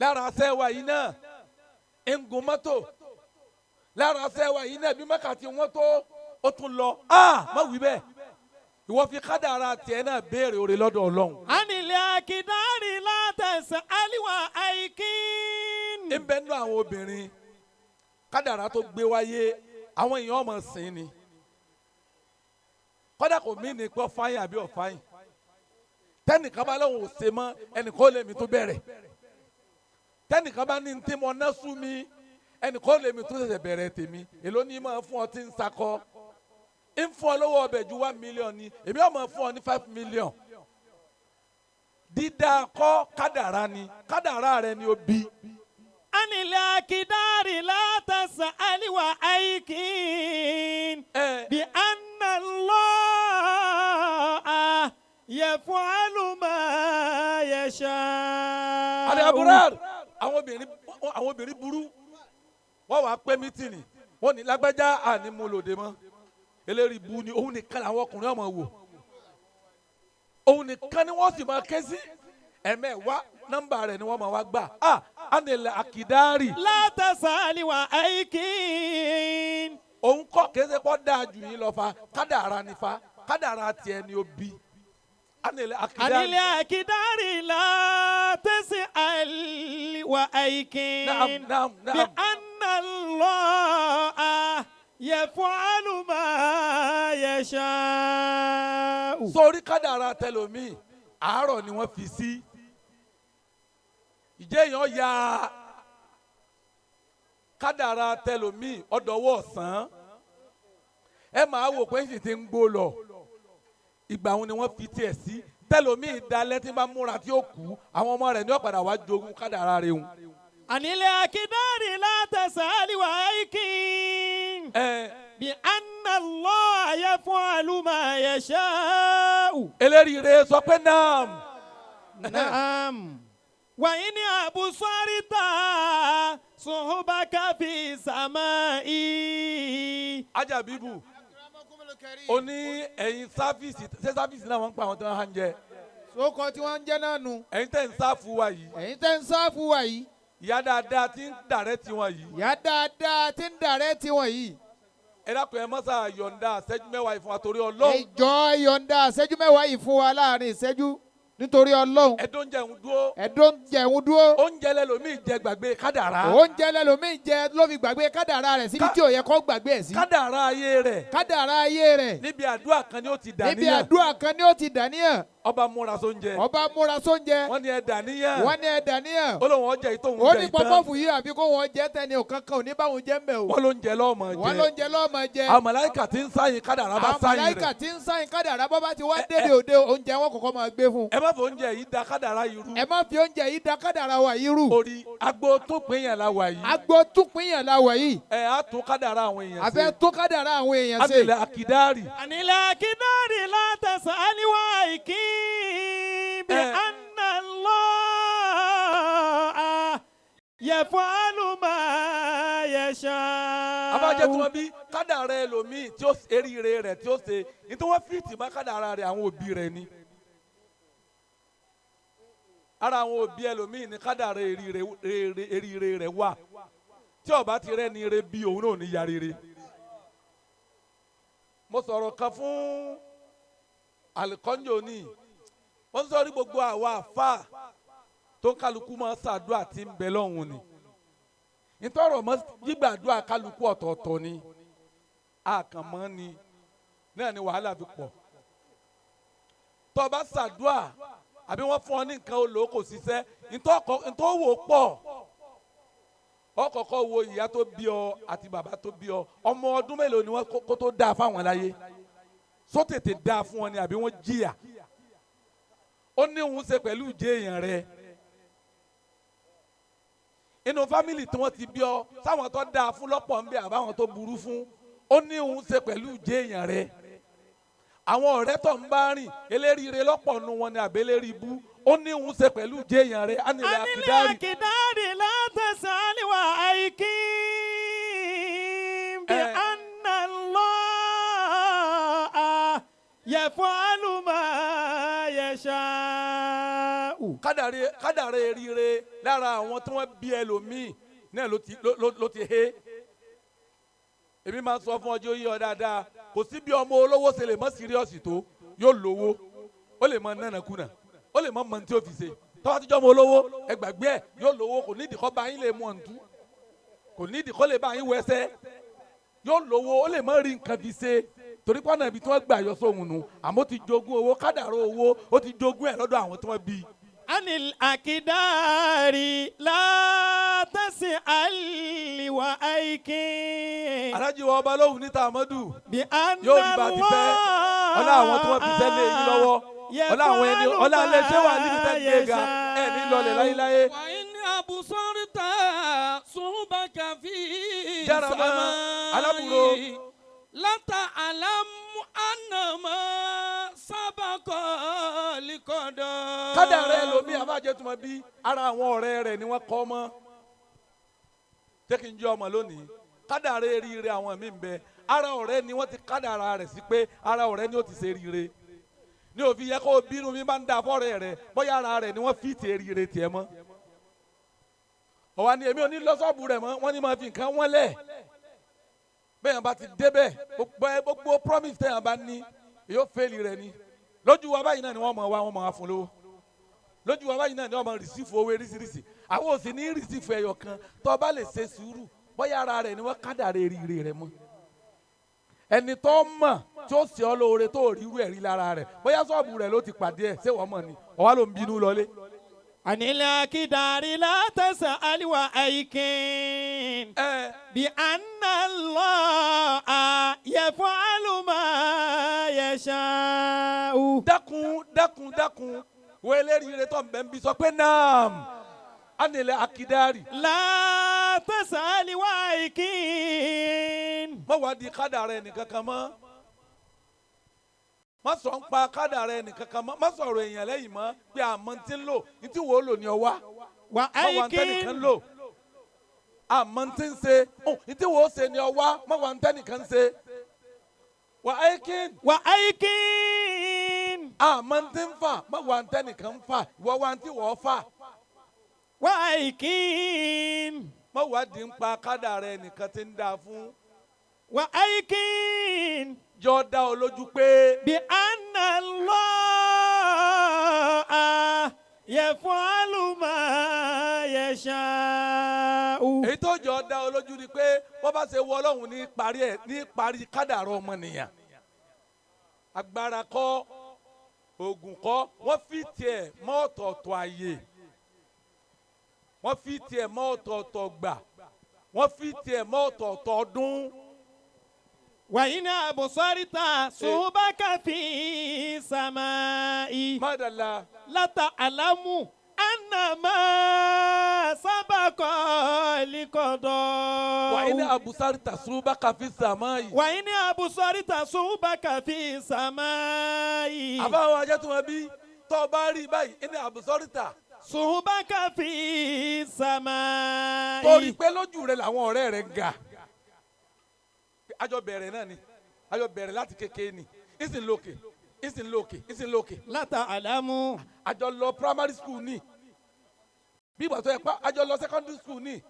lára aṣẹ wa yìí náà, ń gun mọ́tò lára aṣẹ wa yìí náà, bí mọ́kàtí wọ́n tó ó tún lọ. A má wí bẹ́ẹ̀, ìwọ fi kádàrá tiẹ̀ náà béèrè oore lọ́dọ̀ Ọlọ́run. عن الأقدار لا تسأل وأيقن. Ń bẹ nínú àwọn obìnrin, kádàrá tó gbé wáyé, àwọn èèyàn ọmọ sìn ni. Kọ́dà kò mí ní pé ọ̀fáyín àbí ọ̀fáyín, tẹ́nìkan bá lóun ò ṣe mọ́, ẹnìkan ó lè mi tó bẹ̀rẹ̀. Tẹ́nìkan bá ní tí mo ná sú mi, ẹnìkan ó lè mi tó ṣẹ̀ṣẹ̀ bẹ̀rẹ̀ tèmi. Èló ní máa fún ọ tí ń sakọ ń fún ọ lówó ọbẹ̀ ju 1 million ni, èmi ò máa fún ọ ní 5 million. Dídá kọ́, kádàrá ni, kádàrá rẹ ni ó bí. عن الأقدار لا تسأل وأيقن Ẹ بأن الله يفعل ما يشاء. Àlẹ́ aburar, àwọn obìnrin burú. Wọ́n wàá pẹ́ meeting, wọ́n ní lágbájá àní mo lòdì mọ́, eléyìí bu ni. Òun nìkan làwọn ọkùnrin ọmọ wò, òun nìkan ni wọ́n sì máa ké sí. Ẹ̀mẹ́wàá nọ́mbà rẹ̀ ni wọ́n máa wá gbà á. Anilẹ̀ akidari. لا تسأل وأيقن. Òun kọ́ kése kọ́ dáa jù yín lọ fa, kádàrá ni fa, kádàrá tiẹ̀ ni ó bí. Anilẹ̀ عن akidari. الأقدار لا تسأل وأيقن Naam, naam, naam. بأن الله يفعل ما يشاء. Sórí kádàrá tẹlomi, àárọ̀ ni wọ́n fi sí ìjẹ́ èèyàn ya. Kádàrá tẹlomi ọ̀dọ̀wọ́ ọ̀sán, ẹ máa wò pé ń sì ti ń gbó lọ. Ìgbà wọn ni wọ́n fi tiẹ̀ sí. Tẹlomi ìdálẹ́ tí bá múra tí ó kú, àwọn ọmọ rẹ̀ ní ọ̀padà wá jogún kádàrá rẹ̀ hùn. عن الأقدار لا تسأل وأيقن Ẹ بأن الله يفعل ما يشاء. Eléríire sọ pé naam. نعم، وإن أبصرت صحبك في سماء. Ajabibu, ó ní ẹ̀yin service, ṣé service náà wọ́n ń pa àwọn tí wọ́n hàn jẹ? Sókọ tí wọ́n ń jẹ́ náà nu. Ẹ̀yin tẹ̀ ń serve wa yìí, Ẹ̀yin tẹ́ ń serve wa yìí, ìyá dáadáa tí ń dàrẹ́ tiwọn yìí, ìyá dáadáa tí ń dàrẹ́ tiwọn yìí, ẹ dákun, ẹ mọ́sá yọ̀ǹda ìṣẹ́jú 10 yìí fún wa torí Ọlọ́run. Ìjọ yọ̀ǹda ìṣẹ́jú 10 yìí fún wa láàrin ìṣẹ́jú nítorí Ọlọ́run. Ẹ̀dùn jẹun dúró. Ẹ̀dùn jẹun dúró. Oúnjẹ lẹ́lòmíì jẹ gbàgbé kádàrá. Oúnjẹ lẹ́lòmíì jẹ ló fi gbàgbé kádàrá rẹ̀ síbi tí ò yẹ kó gbàgbé ẹ̀ sí. Kádàrá ayé rẹ̀. Kádàrá ayé rẹ̀. Níbi àdúrà kan ni ó ti dà Níbi níyàn. àdúrà kan ni ó ti dàníyàn. Ọba múra sóúnjẹ. Ọba múra sóúnjẹ. Wọ́n ní ẹ dàníyàn. Wọ́n ní ẹ dàníyàn. Ó lóun ọjà yìí tóun Ó jẹ ní ìtàn. pọpọ́fù yìí àfi kó wọn jẹ́ tẹ́ni òkankan ò ní báwọn jẹ́ ń bẹ̀ o. Wọ́n ló ń jẹ lọ́mọ jẹ. Wọ́n ló ń jẹ lọ́mọ jẹ. Àwọn màláíkà tí ń sáyìn kádàrá bá Àwọn sáyìn màláíkà rẹ̀. tí ń sáyìn kádàrá bọ́ bá ti wá dédé òde oúnjẹ wọn kọ̀ọ̀kan máa gbé fún un. Ẹ má fọ oúnjẹ yìí da kádàrá yìí rú. Ẹ má fi oúnjẹ yìí da kádàrá wa yìí rú. Orí agbo tó pín yẹn la wà yìí. Agbo túnpín yẹn la wà yìí. Ẹ á tún kádàrá àwọn èèyàn A fẹ́ tún kádàrá àwọn èèyàn ṣe. Abilẹ̀ akidari. عن الأكدار لا تسأل وأيكي بأن الله يفعل ما يشاء. Abájẹ́ tí wọ́n bí kádàrá ẹlòmíì tí ó eríire rẹ̀ tí ó ṣe ní tí wọ́n fìtì má kádàrá rẹ̀ àwọn òbí rẹ̀ ni. Ara àwọn òbí ẹlòmíì ní kádàrá eríire rẹ̀ wà. Tí ó bá ti rẹ́ ni ire bí òun náà ní ya rere. Mo sọ̀rọ̀ kan fún Alikọ́njò ní wọ́n sọ rí gbogbo àwa àfa tó ń kálukú máa ṣàdúrà tí ń bẹ lọ́hùn ni ntọrọ mọ gbígbàdúrà kálukú ọ̀tọ̀ọ̀tọ̀ ni àkànmọ́ ni náà ni wàhálà fi pọ̀. Tó bá ṣàdúrà àbí wọ́n fún ọ ní nǹkan olóò kò ṣiṣẹ́ ntọ́wò pọ̀. Ọkọ̀ọ̀kọ̀ wo ìyá tó bí ọ àti bàbá tó bí ọ, ọmọ ọdún mélòó ni wọ́n kó tó dáa fáwọn láyé, só tètè dáa fún wọn ni àbí wọ́n jìyà. Ó ní òun ṣe pẹ̀lú ìjẹ́ èèyàn rẹ̀ inú fámìlì tí wọ́n ti bí ọ, sáwọn tó dáa fún lọ́pọ̀ ń bẹ àbáwọn tó burú fún. Ó ní òun ṣe pẹ̀lú ìjẹ́ èèyàn rẹ̀. Àwọn ọ̀rẹ́ tó ń bá rìn eléríire lọ́pọ̀ nu wọn ni àbẹ́lẹ́rí ibú. Ó ní òun ṣe pẹ̀lú ìjẹ́ èèyàn rẹ̀. Ánilẹ̀ عن àkìdárì. الأكدار لا تسأل وأيكي بأن الله يفعل ما يشاء. Kádàrí eríire lára àwọn tí wọ́n bí ẹlòmíì náà ló ti hé. Èmi máa ń sọ fún ọjọ́ yíyọ dáadáa, kò sí bí ọmọ olówó ṣe lè mọ́ síríọ̀sì tó yóò lówó, ó lè mọ nánàkúnà, ó lè mọ mọ tí ó fi ṣe. Tọ́wọ́ àtijọ́ ọmọ olówó ẹ gbàgbé ẹ̀, yóò lówó, kò nídìí kọ́ bá yín lè mú ọ̀ǹtú, kò nídìí kọ́ lè bá yín wẹsẹ́, yóò lówó, ó lè mọ rí nǹkan fi ṣe torí pọ́nà ibi tí wọ́n gbà yọ sóhun nù. Àmọ́ ó ti jogún owó, kádàrá owó ó ti jogún ẹ̀ lọ́dọ̀ àwọn tí wọ́n bí i. عن الأكدار لا تسأل وأيكي Alájí wa ọba lóhùn níta Amadu بأن yóò rí bá ti fẹ́. Ọlá àwọn tí wọ́n fi sẹ́lẹ̀ yín lọ́wọ́, ọlá àwọn ẹni ọlá alẹ́ ṣé wà níbi tẹ́ gbé ga ẹ̀ ní lọlẹ̀ láyéláyé. وإن أبصرت صحبك في Jára mọ́ alábùrò. لتعلم أن ما سبق لقدر. Kádàrá ẹlòmíì abájẹ́ tó mọ bí ara àwọn ọ̀rẹ́ rẹ̀ ni wọ́n kọ́ mọ́. Jẹ́ kí n jẹ́ ọmọ lónìí, kádàrá eríire àwọn míì ń bẹ, ara ọ̀rẹ́ ni wọ́n ti kádàrá rẹ̀ sí pé ara ọ̀rẹ́ ni ó ti ṣe eríire. Ní òfin yẹ kó o bínú mi máa ń da fọ́rẹ́ rẹ̀, bóyá ara rẹ̀ ni wọ́n fi ti eríire tiẹ̀ mọ́. Ọ̀wá ni èmi ò ní lọ sọ́ọ̀bù rẹ̀ mọ́, wọ́n ní máa fi nǹkan wọ́n lẹ̀. Bẹ́ẹ̀ yẹn bá ti débẹ̀, gbogbo promise tẹ̀yàn bá ní yóò fẹ́ẹ̀lì rẹ̀ ni. Lójú wa báyìí náà ni wọ́n mọ̀ wá, wọ́n mọ̀ wá fún lówó. Lójú wa báyìí náà ni wọ́n mọ̀ rìsífù owó eríṣiríṣi. Àwọn ò sì ní rìsífù ẹyọ kan. Tó bá lè ṣe sùúrù, bóyá ara rẹ̀ ni wọ́n kádàrá eríire rẹ̀ mọ́. Ẹni tó mọ̀ tí ó ṣe ọ́ lóore tó rí irú ẹ̀rí lára rẹ̀, bóyá sọ́ọ̀bù rẹ̀ ló ti pàdé ẹ̀, ṣé wọ́n mọ̀ ni? Ọ̀wá ló ń bínú lọlé. عن الأكدار لا تسأل وأيكي Ẹ بأن الله يفعل ما يشاء. Dákun dákun dákun, wo eléríire tó ń bẹ ń bí sọ pé naam ánilẹ̀ akidari. لا تسأل وأيكي Má wá di kádàrá ẹnìkankan mọ́, má sọ ń pa kádàrá ẹnìkankan mọ́, má sọ̀rọ̀ èèyàn lẹ́yìn mọ́ pé àmọ́ tí ń lò ní tí wò ó lò ní ọwá. Má wà ń tẹ́nìkan وأيكي lò, àmọ́ tí ń ṣe ní tí wò ó ṣe ní ọwá, má wà ń tẹ́nìkan ṣe. Wà á kí وأيكي àmọ́ tí ń fà, má wà ń tẹ́nìkan fà, ìwọ wà ń tí wọ́ọ́ fà. وأيكي Má wá di ń pa kádàrá ẹnìkan tí ń dáa fún. وأيكي Jọ dá ọ lójú pé بأن الله يفعل ما يشاء. Èyí tó jọ dá ọ lójú ni pé wọ́n bá ṣe wọ Ọlọ́run ní parí ẹ̀ ní parí kádàrá ọmọnìyàn. Agbára kọ́. Oògùn kọ́, wọ́n fi tiẹ̀ mọ́ ọ̀tọ̀ọ̀tọ̀ àyè, wọ́n fi tiẹ̀ mọ́ ọ̀tọ̀ọ̀tọ̀ gbà, wọ́n fi tiẹ̀ mọ́ ọ̀tọ̀ọ̀tọ̀ ọdún. وإن أبصرت صوبك في السماء Mádàlá. لتعلم أن ما سبق القضاء. Wà ní abusari tasuba kàfi sàmá yìí. وإن أبصرت صوبك في السماء Àbáwọn ajá tó wọn bí tọ́ ọ bá rí báyìí ní abusari ta. صوبك في السماء. Torí pé lójú rẹ làwọn ọ̀rẹ́ rẹ ń ga. Àjọ bẹ̀rẹ̀ náà ni, àjọ bẹ̀rẹ̀ láti kékeré ni, ìsìn lókè, ìsìn lókè, ìsìn lókè. لتعلم. Àjọ lọ primary school ni, bí ìgbà tó yẹ pa àjọ lọ secondary school ni,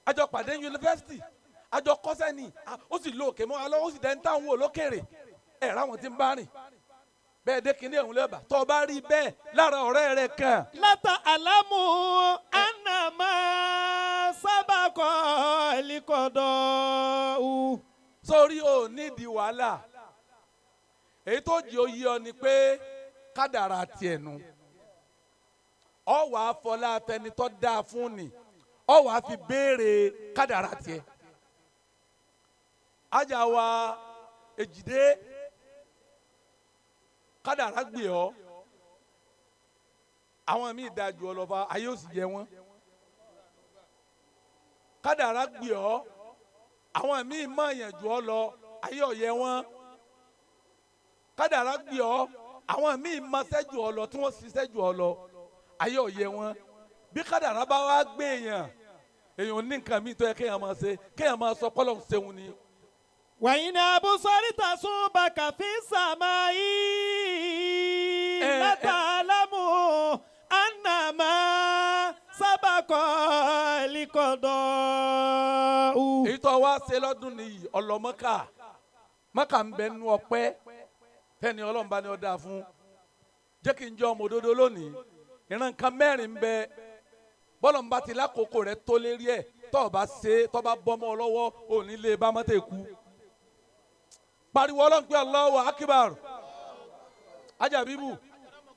àjọ pàdé university, àjọ kọ́sẹ́ ni. Ó sì lókè mọ́ alọ́, ó sì dẹ́ni táwọn wò lókèrè ẹ̀ ráwọn tí ń bá rìn bẹ́ẹ̀ dé kinní ẹ̀hún lẹ́bàá tó o bá rí bẹ́ẹ̀ lára ọ̀rẹ́ rẹ kan. لتعلم أن ما سبق القضاء. Sórí o nídìí wàhálà, èyí tó jẹ́ oyè ọ ni pé kádàrà tiẹ̀ nu, ọ wàá fọlá tẹnitọ́ dáa fún ni, ọ wàá fi béèrè kádàrà tiẹ̀. Ajá wa Èjìdé, kádàrà gbé ọ, àwọn míì dáa ju ọ lọ fa ayé ò sì jẹ wọn. Kádàrà gbé ọ, àwọn míì mọ̀ yàn jù ọ lọ, ayé ọ̀yẹ́ wọn. Kádàrá gbé ọ, àwọn míì mọṣẹ́ jù ọ lọ, tí wọ́n ṣiṣẹ́ jù ọ lọ, ayé ọ̀yẹ́ wọn. Bí kádàrá bá wá gbé èèyàn, èèyàn ní nǹkan míì tó yẹ kéèyàn máa ṣe, kéèyàn máa sọ pọ́lọ́ ń ṣeun ni. وإن أبصرت صوبك في السماء لتعلم أن ما سبق القضاء. Èyí tó wá ṣe lọ́dún nìyí, ọlọ́mọ́kà mọ́kà ń bẹ nú ọpẹ́ tẹ́ni Ọlọ́run bá ní ọ dáa fún. Jẹ́ kí n jẹ́ ọmọ òdodo lónìí. Ìran nǹkan mẹ́rin ń bẹ bọ́lọ̀ ń bá ti lákòókò rẹ tó lérí ẹ̀, tó o bá ṣe é, tó o bá bọ́mọ ọ lọ́wọ́, ò ní lè bá mọ́tò kú. Pariwo Ọlọ́run pé Allahu Akbar. Ajabibu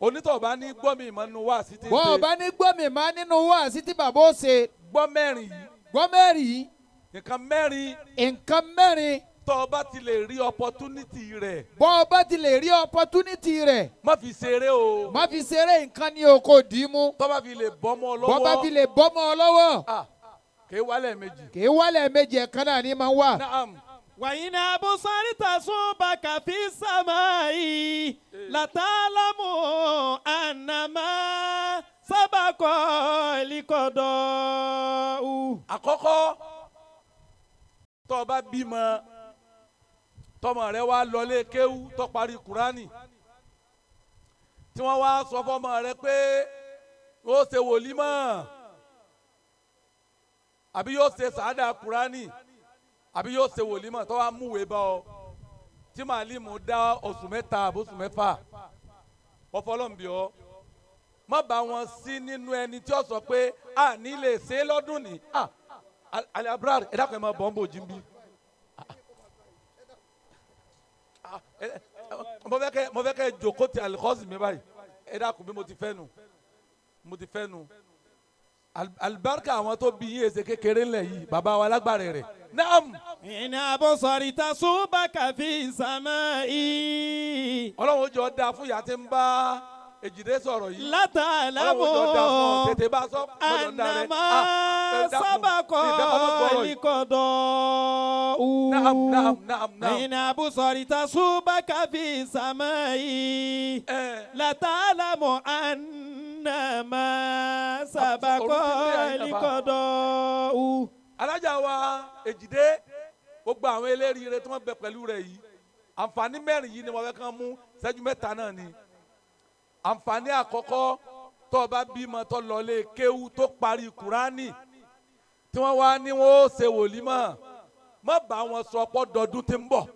onítọ̀ bá ní gbọ́ mi ìmọ̀ nínú wá sí ti ń Bọ́ ọ ṣe. bá ní gbọ́ mi máa nínú wá sí tí bàbá ó ṣe. Gbọ́ mẹ́rin yìí. Gbọ́ mẹ́rin yìí. Nǹkan mẹ́rin. Nǹkan mẹ́rin. Tó o bá ti lè rí opportunity rẹ̀. Bọ́ ọ bá ti lè rí opportunity rẹ̀. Má fi ṣeré o. Má fi ṣeré, nǹkan ni o kò dì í mú. Tó bá fi lè bọ́mọ ọ lọ́wọ́. Bọ́ bá fi lè bọ́mọ ọ lọ́wọ́. Ah, kì í wálẹ̀ méjì. Kì í wálẹ̀ méjì, ẹ̀kan náà ni máa ń wà. Naam. وإن أبصرت صوبك في السماء لتعلم أن ما سبق القضاء. Àkọ́kọ́, tó o bá bímọ, tọmọ rẹ wá lọlé kéwú, tó parí Kúránì, tí wọ́n wá sọ fọmọ rẹ pé yóò ṣe wòlímọ̀ àbí yóò ṣe sàádà Kúránì àbí yóò ṣe wòlímọ̀, tó wá múwèé bá ọ tí màálìmù dá oṣù 3 àbóṣù 6, ọfọlọ́nbí ọ, má bá wọn sí nínú ẹni tí ó sọ pé a ní lè ṣe é lọ́dún ní. Alabrar, ẹ dákun, ẹ máa bọ̀ ń bò jí ń bí. Mo fẹ́ kẹ́ jòkó ti alikọ́sì mi báyìí. Ẹ dákun, bí mo ti fẹ́ nu, mo ti fẹ́ nu. Alibarika àwọn tó bí yín èsè kékeré ńlẹ̀ yìí, bàbá wa lágbára rẹ̀. Naam. إن أبصرت صوبك في السماء. Ọlọ́run ó jọ da fún ìyá tí ń bá Èjìdé sọ̀rọ̀ yìí. لتعلم Ọlọ́run ó jọ da fún ọ, tètè bá sọ gbọ́dọ̀ أن da rẹ̀. ما Ah, ẹ dákun, سبق mi ìfẹ́ kọ́ mọ́ gbọ́rọ̀ yìí. القضاء. Naam, naam, naam, naam. إن أبصرت صوبك في السماء لتعلم أن ما سبق القضاء. Alájà wa Èjìdé, gbogbo àwọn eléríire tí wọ́n bẹ pẹ̀lú rẹ̀ yìí, àǹfààní mẹ́rin yìí ni wọ́n fẹ́ kàn mú, ṣẹ́jú 3 náà ni. Àǹfààní àkọ́kọ́, tó o bá bímọ tó lọlé kéwú, tó parí Kúránì, tí wọ́n wá ní wọ́n ó ṣe wòlímọ̀, má bá wọn sọ pọ́ dọdún tí ń bọ̀,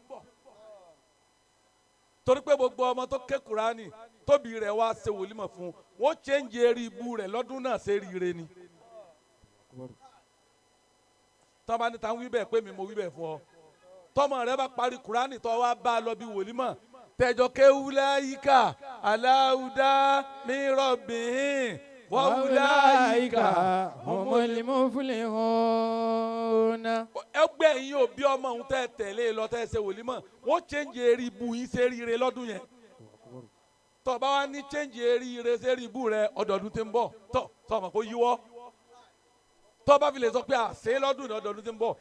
torí pé gbogbo ọmọ tó ké Kúránì tóbi rẹ̀ wá ṣe wòlímọ̀ fún wọn, ó chẹ́ǹjì eré ibú rẹ̀ lọ́dún náà ṣe ríire ni. Tọ́ba ní ta ń wí bẹ́ẹ̀ pé mi mo wí bẹ́ẹ̀ fún ọ, tọmọ rẹ bá parí Kúránì, tó wá bá a lọ bí wòlímọ̀, tẹjọ kéwúláyíkà aláwùdá mi rọ̀bìn wàhùláyìíkà humul muflihun. Ẹgbẹ́ yín òbí ọmọ òun tẹ́ tẹ̀lé lọ tẹ́ ṣe wòlímọ̀ wọ́n chẹ́ǹjì eré ibu yín ṣe ríire lọ́dún yẹn. Tọ́ bá wá ní chẹ́ǹjì eré ire ṣe rí ibu rẹ ọdọọdún tí ń bọ̀ tọ́ tọ́ ọmọ kó yíwọ́. Tọ́ bá fi lè sọ pé àṣẹ lọ́dún ní ọdọọdún tí ń bọ̀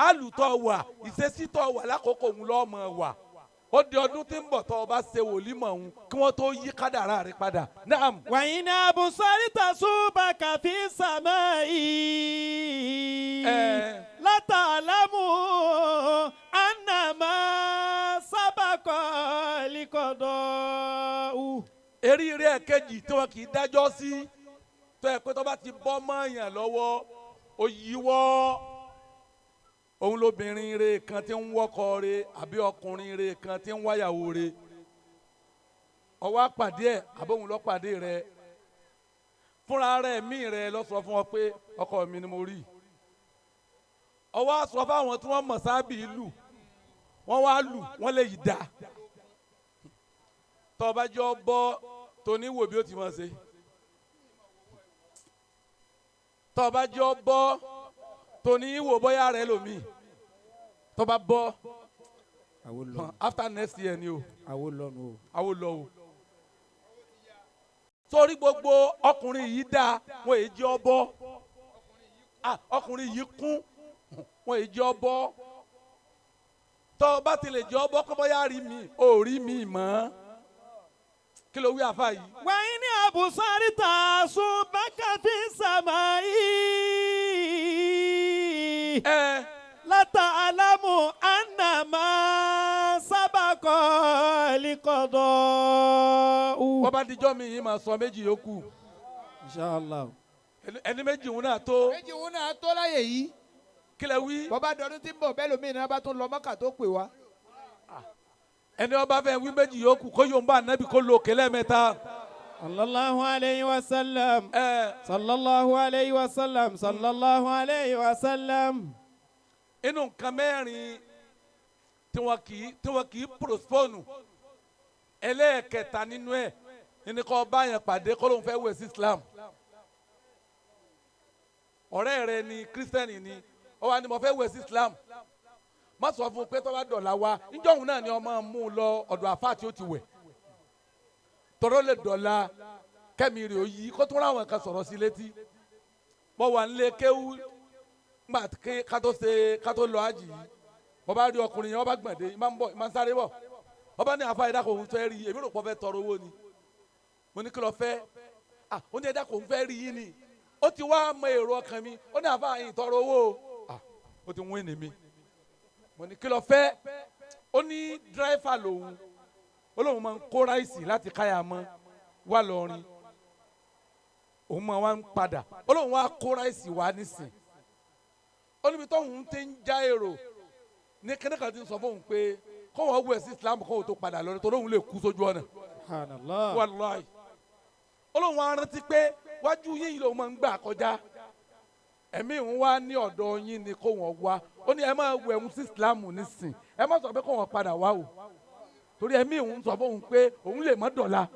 alùtọ̀ wà ìṣesítọ̀ wà lákòókò òun lọ́mọ wà ó di ọdún tí ń bọ̀ tọ́ ọ bá ṣe wòlímọ̀ òun kí wọ́n tó yí kádàrá rẹ padà. Naam. وإن أبصرت صوبك في السماء لتعلم أن ما سبق القضاء. Eríire ẹ̀kejì tí wọn kì í dájọ́ sí tó ẹ pé tó bá ti bọ́ mọ́ọ̀yàn lọ́wọ́ ó yíwọ́ òun lóbìnrin re kan tí ń wọ́kọ re àbí ọkùnrin re kan tí ń wáyàwó re ọwọ́ àpàdé ẹ̀ àbóhun lọ́pàdé rẹ fúnra rẹ̀ mí rẹ lọ sọ fún ọ pé ọkọ mi ni mo rí. Ọwọ́ àsọ fáwọn tí wọ́n mọ̀ sábì lù wọ́n wá lù wọ́n lè yí dá tọ́ bá jọ bọ́ tóní wò bí ó ti máa ṣe tọ́ bá jọ bọ́ tóní wò bóyá rẹ lómi tọ́ bá bọ́ after next year ni o àwo lọ o. Sórí gbogbo ọkùnrin yìí dáa wọn èyí jẹ́ ọ bọ́, ọkùnrin yìí kún wọn èyí jẹ́ ọ bọ́. Tọ́ bá ti lè jẹ́ ọ bọ́ kọ́ bóyá rí mi ò rí mi mọ́. Kí ló wí àfa yìí? Wàyí ní àbùsárì tà sùn bákà fi sàmáyé. Látà alámù ànàmá sábàkọ lìkọ̀dọ̀. Wọ́n bá dijọ́ mi yìí máa sọ méjì yòókù. Inshallah. Ẹni méjì òun náà tó. Méjì òun náà tó láyè yìí. Kí lẹ wí? Bọ́bá dọdún tí ń bọ̀ bẹ́ẹ̀ lómi ìnáwó bá tún lọ Mọ́kà tó pè wá. Ẹni ọba fẹ́ wí méjì yòókù kó yóò ń bá ànábì kó lo òkè lẹ́ẹ̀mẹ́ta. Sallallahu alayhi wa sallam. Sallallahu alayhi wa sallam. Sallallahu alayhi wa sallam. Inú nǹkan mẹ́rin tí wọ́n kì í postpone ẹlẹ́ẹ̀kẹta nínú ẹ̀ ní kó bá yẹn pàdé kó lóun fẹ́ wẹ̀ sí Islam. Ọ̀rẹ́ rẹ ni kírísítẹ́nì ni ó wá ní mo fẹ́ wẹ̀ sí Islam. Má sọ fún un pé tó bá dọ̀la wa níjọ́ òun náà ni ọmọ mú un lọ ọ̀dọ̀ àfáà tí ó ti wẹ̀ tọ́rọ́ lè dọ̀la kẹ́mi rè ó yí kó tún ráwọn kan sọ̀rọ̀ sí létí. Mo wà nílé kéwú ngbà ká tó lọ àjì yìí mo bá rí ọkùnrin yẹn wọ́n bá gbọ̀n dé ìmá ń bọ̀ ìmá ń sáré bọ̀ wọ́n bá ní àfa ẹ̀dá kò ń fẹ́ rí èmi rò pọ̀ fẹ́ tọrọ owó ni. Mo ní kí lọ fẹ́, ó ní ẹ̀dá kò ń fẹ́ rí yín ni. Ó ti wá mọ èrò ọkàn mi, ó ní àfa yìí tọrọ owó o, ó ti wín ní mi. Mo ní kí lọ fẹ́, ó ní dírẹ́fà lòun, ó lóun máa ń kó ráìsì láti káyà mọ́ wá lọ́rin, òun máa wá ń padà, ó lóun wá kó ráìsì wá nísìn. Ó níbi tóun ti ń já èrò ní kíníkan ti ń sọ fóun pé kóun wẹ̀ sí Islam kóun tó padà lọ́rin torí òun lè kú sójú ọ̀nà. Wàláhì. Ó lóun wá rántí pé wájú yín yìí lòun máa ń gbà kọjá, ẹ̀mí òun wá ní ọ̀dọ̀ yín ni kóun wá. Ó ní ẹ máa wẹ̀ òun sí Islam nísìn, ẹ má sọ pé kóun padà wá o, torí ẹ̀mí òun sọ fóun pé òun lè mọ́ dọ̀la.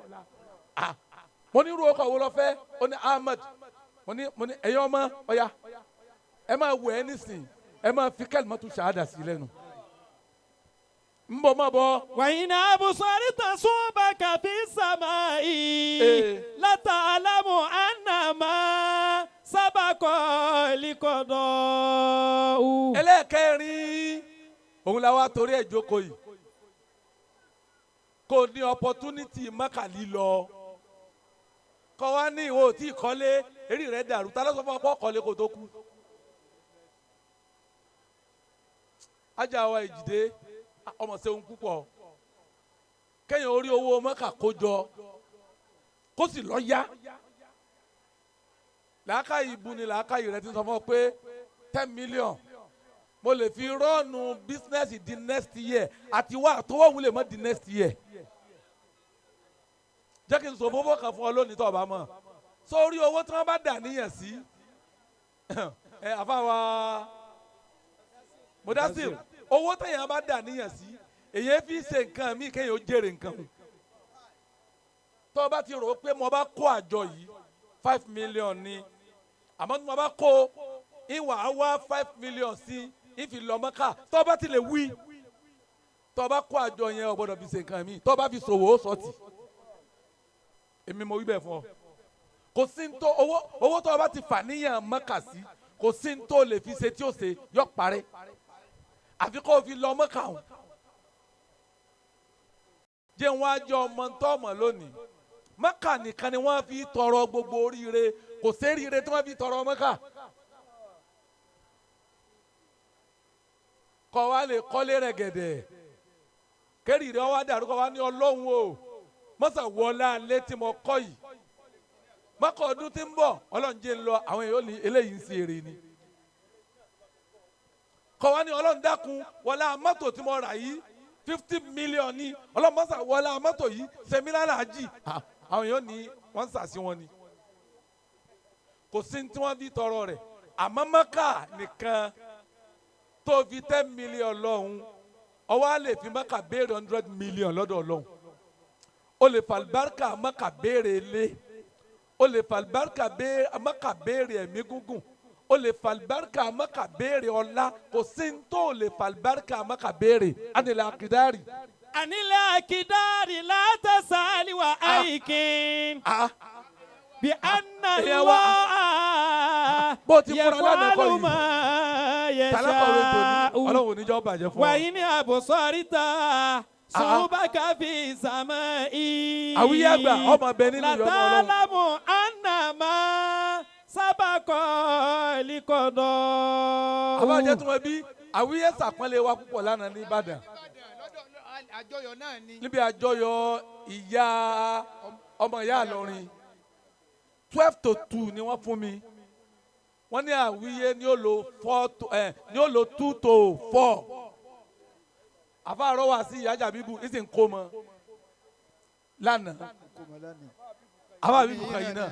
Mo ní irú ọkọ̀ wo lọ fẹ́? Ó ní Ahmed. Mo ní ẹ̀yin ọmọ ọ̀ya ẹ máa wẹ̀ ẹ́ nísìn, ẹ máa fi kalimatu ṣahada sí lẹ́nu. Ń bọ̀ máa bọ̀. Wàyínà abusari tasúbà kàfi sàmáì látà alámù ànàmá sábàkọ lìkọ̀dọ̀. Ẹlẹ́ẹ̀kẹrin òun la wá torí ẹ̀ jókòó yìí kò ní opportunity mọ́kàlí lọ kọ́ wá ní ìwọ tí ìkọ́lé eré rẹ̀ dàrú ta ló sọ fún ọ pé ọkọ̀lé kò tó kú. Ajá wa ìjìdé ọmọ sẹ́wọ̀n púpọ̀ kẹ́yìn orí owó mọ́kà kó jọ kó sì lọ yá. Làákàyè ibu ni làákàyè rẹ ti sọ fún ọ pé 10 million mo lè fi rọ́ọ̀nù bísínẹ́sì di next year àti wá àtọwọ́ òun lè mọ́ di next year. Jẹ́ kí n sọ fowó kan fún ọ lónìí tó o bá mọ̀ sórí owó tí wọ́n bá dà níyàn sí ẹ àfàwà Mudasir, owó téèyàn bá dà níyàn sí èyí fi ṣe nǹkan míì kéèyàn ó jèrè nǹkan o. Tó o bá ti rò ó pé mo bá kó àjọ yìí 5 million ni, àmọ́ tí mo bá kó ìwà á wá 5 million sí ìfi lọ Mọ́kà, tó o bá ti lè wí, tó o bá kó àjọ yẹn, o gbọ́dọ̀ fi ṣe nǹkan mi. Tó o bá fi ṣòwò, ó sọtì. Èmi mo wí bẹ́ẹ̀ fún ọ. Kò sí ní tó owó tó o bá ti fà níyàn Mọ́kà sí, kò sí ní tó lè fi ṣe tí ó ṣe yọ parẹ́, àfi kó o fi lọ Mọ́kà o. Jẹ́ wọn á jẹ́ ọmọ tó mọ̀ lónìí, Mọ́kà nìkan ni wọ́n fi tọrọ gbogbo oríire. Kò séríire tí wọ́n fi tọrọ Mọ́kà. Kọ́ wa lè kọ́lé rẹ̀ gẹ̀dẹ̀, kéré rẹ̀ wá dàrú, kọ́ wa ní Ọlọ́run o, mọ́sà wọlé alẹ́ tí mo kọ́ yìí, Mọ́kà ọdún tí ń bọ̀, Ọlọ́run jẹ́ ń lọ. Àwọn èèyàn ní eléyìí ń ṣe èrè ni. Kọ́ wa ní Ọlọ́run dákun, wọlé mọ́tò tí mo rà yìí 50 million ní, Ọlọ́run mọ́sà wọlé mọ́tò yìí sẹ́mílálà jì. Àwọn èèyàn ní wọ́n ń sàsí wọn ni. Kò sí tí wọ́n fi tọrọ rẹ̀, àmọ́ Mọ́kà nìkan tó fi 10 million lọ́hùn, ọwọ́ á lè fi Mọ́kà béèrè 100 million lọ́dọ̀ Ọlọ́hun. Ó lè fàlùbáríkà Mọ́kà béèrè ilé, ó lè fàlùbáríkà Mọ́kà béèrè ẹ̀mí gúngùn, ó lè fàlùbáríkà Mọ́kà béèrè ọlá. Kò sí ní tó lè fàlùbáríkà Mọ́kà béèrè ánìlẹ̀ àkìdárì. Anilẹ̀ akidari látàsálì wà áìkín. Bí anna Èèyàn wa- Allah Bó ti múra lánàá kọ́ yẹfọ́lù yìí. máa Tálákọ̀wé tòní, yẹṣà. Ọlọ́run ò ní jẹ́ ó bàjẹ́ fún ọ. Wàyí ní àbùsọ̀rìtà sùbàkà fi sàmà ì. Àwíyé àgbà ọmọ bẹ nínú ìyọnu Ọlọ́run. Látàlámù ànàmá sábàkọ̀ líkọ̀dọ̀. Àbájẹ́ tí wọ́n bí àwíyé sàpọ́nlé wa púpọ̀ lánàá ní Ìbàdàn. Àjọyọ̀ náà ni. Níbi àjọyọ̀ ìyá ọmọ ìyá Ìlọrin, 1:45 ni wọ́n fún mi. Wọ́n ní àwíyé ní ó lo four to ẹ̀ ní ó lo 3:55. Àfáàrọ̀ wá sí ìyá Jàbíbù ní sì ń kó mọ lánàá. Àfáà bíbù kan yìí náà.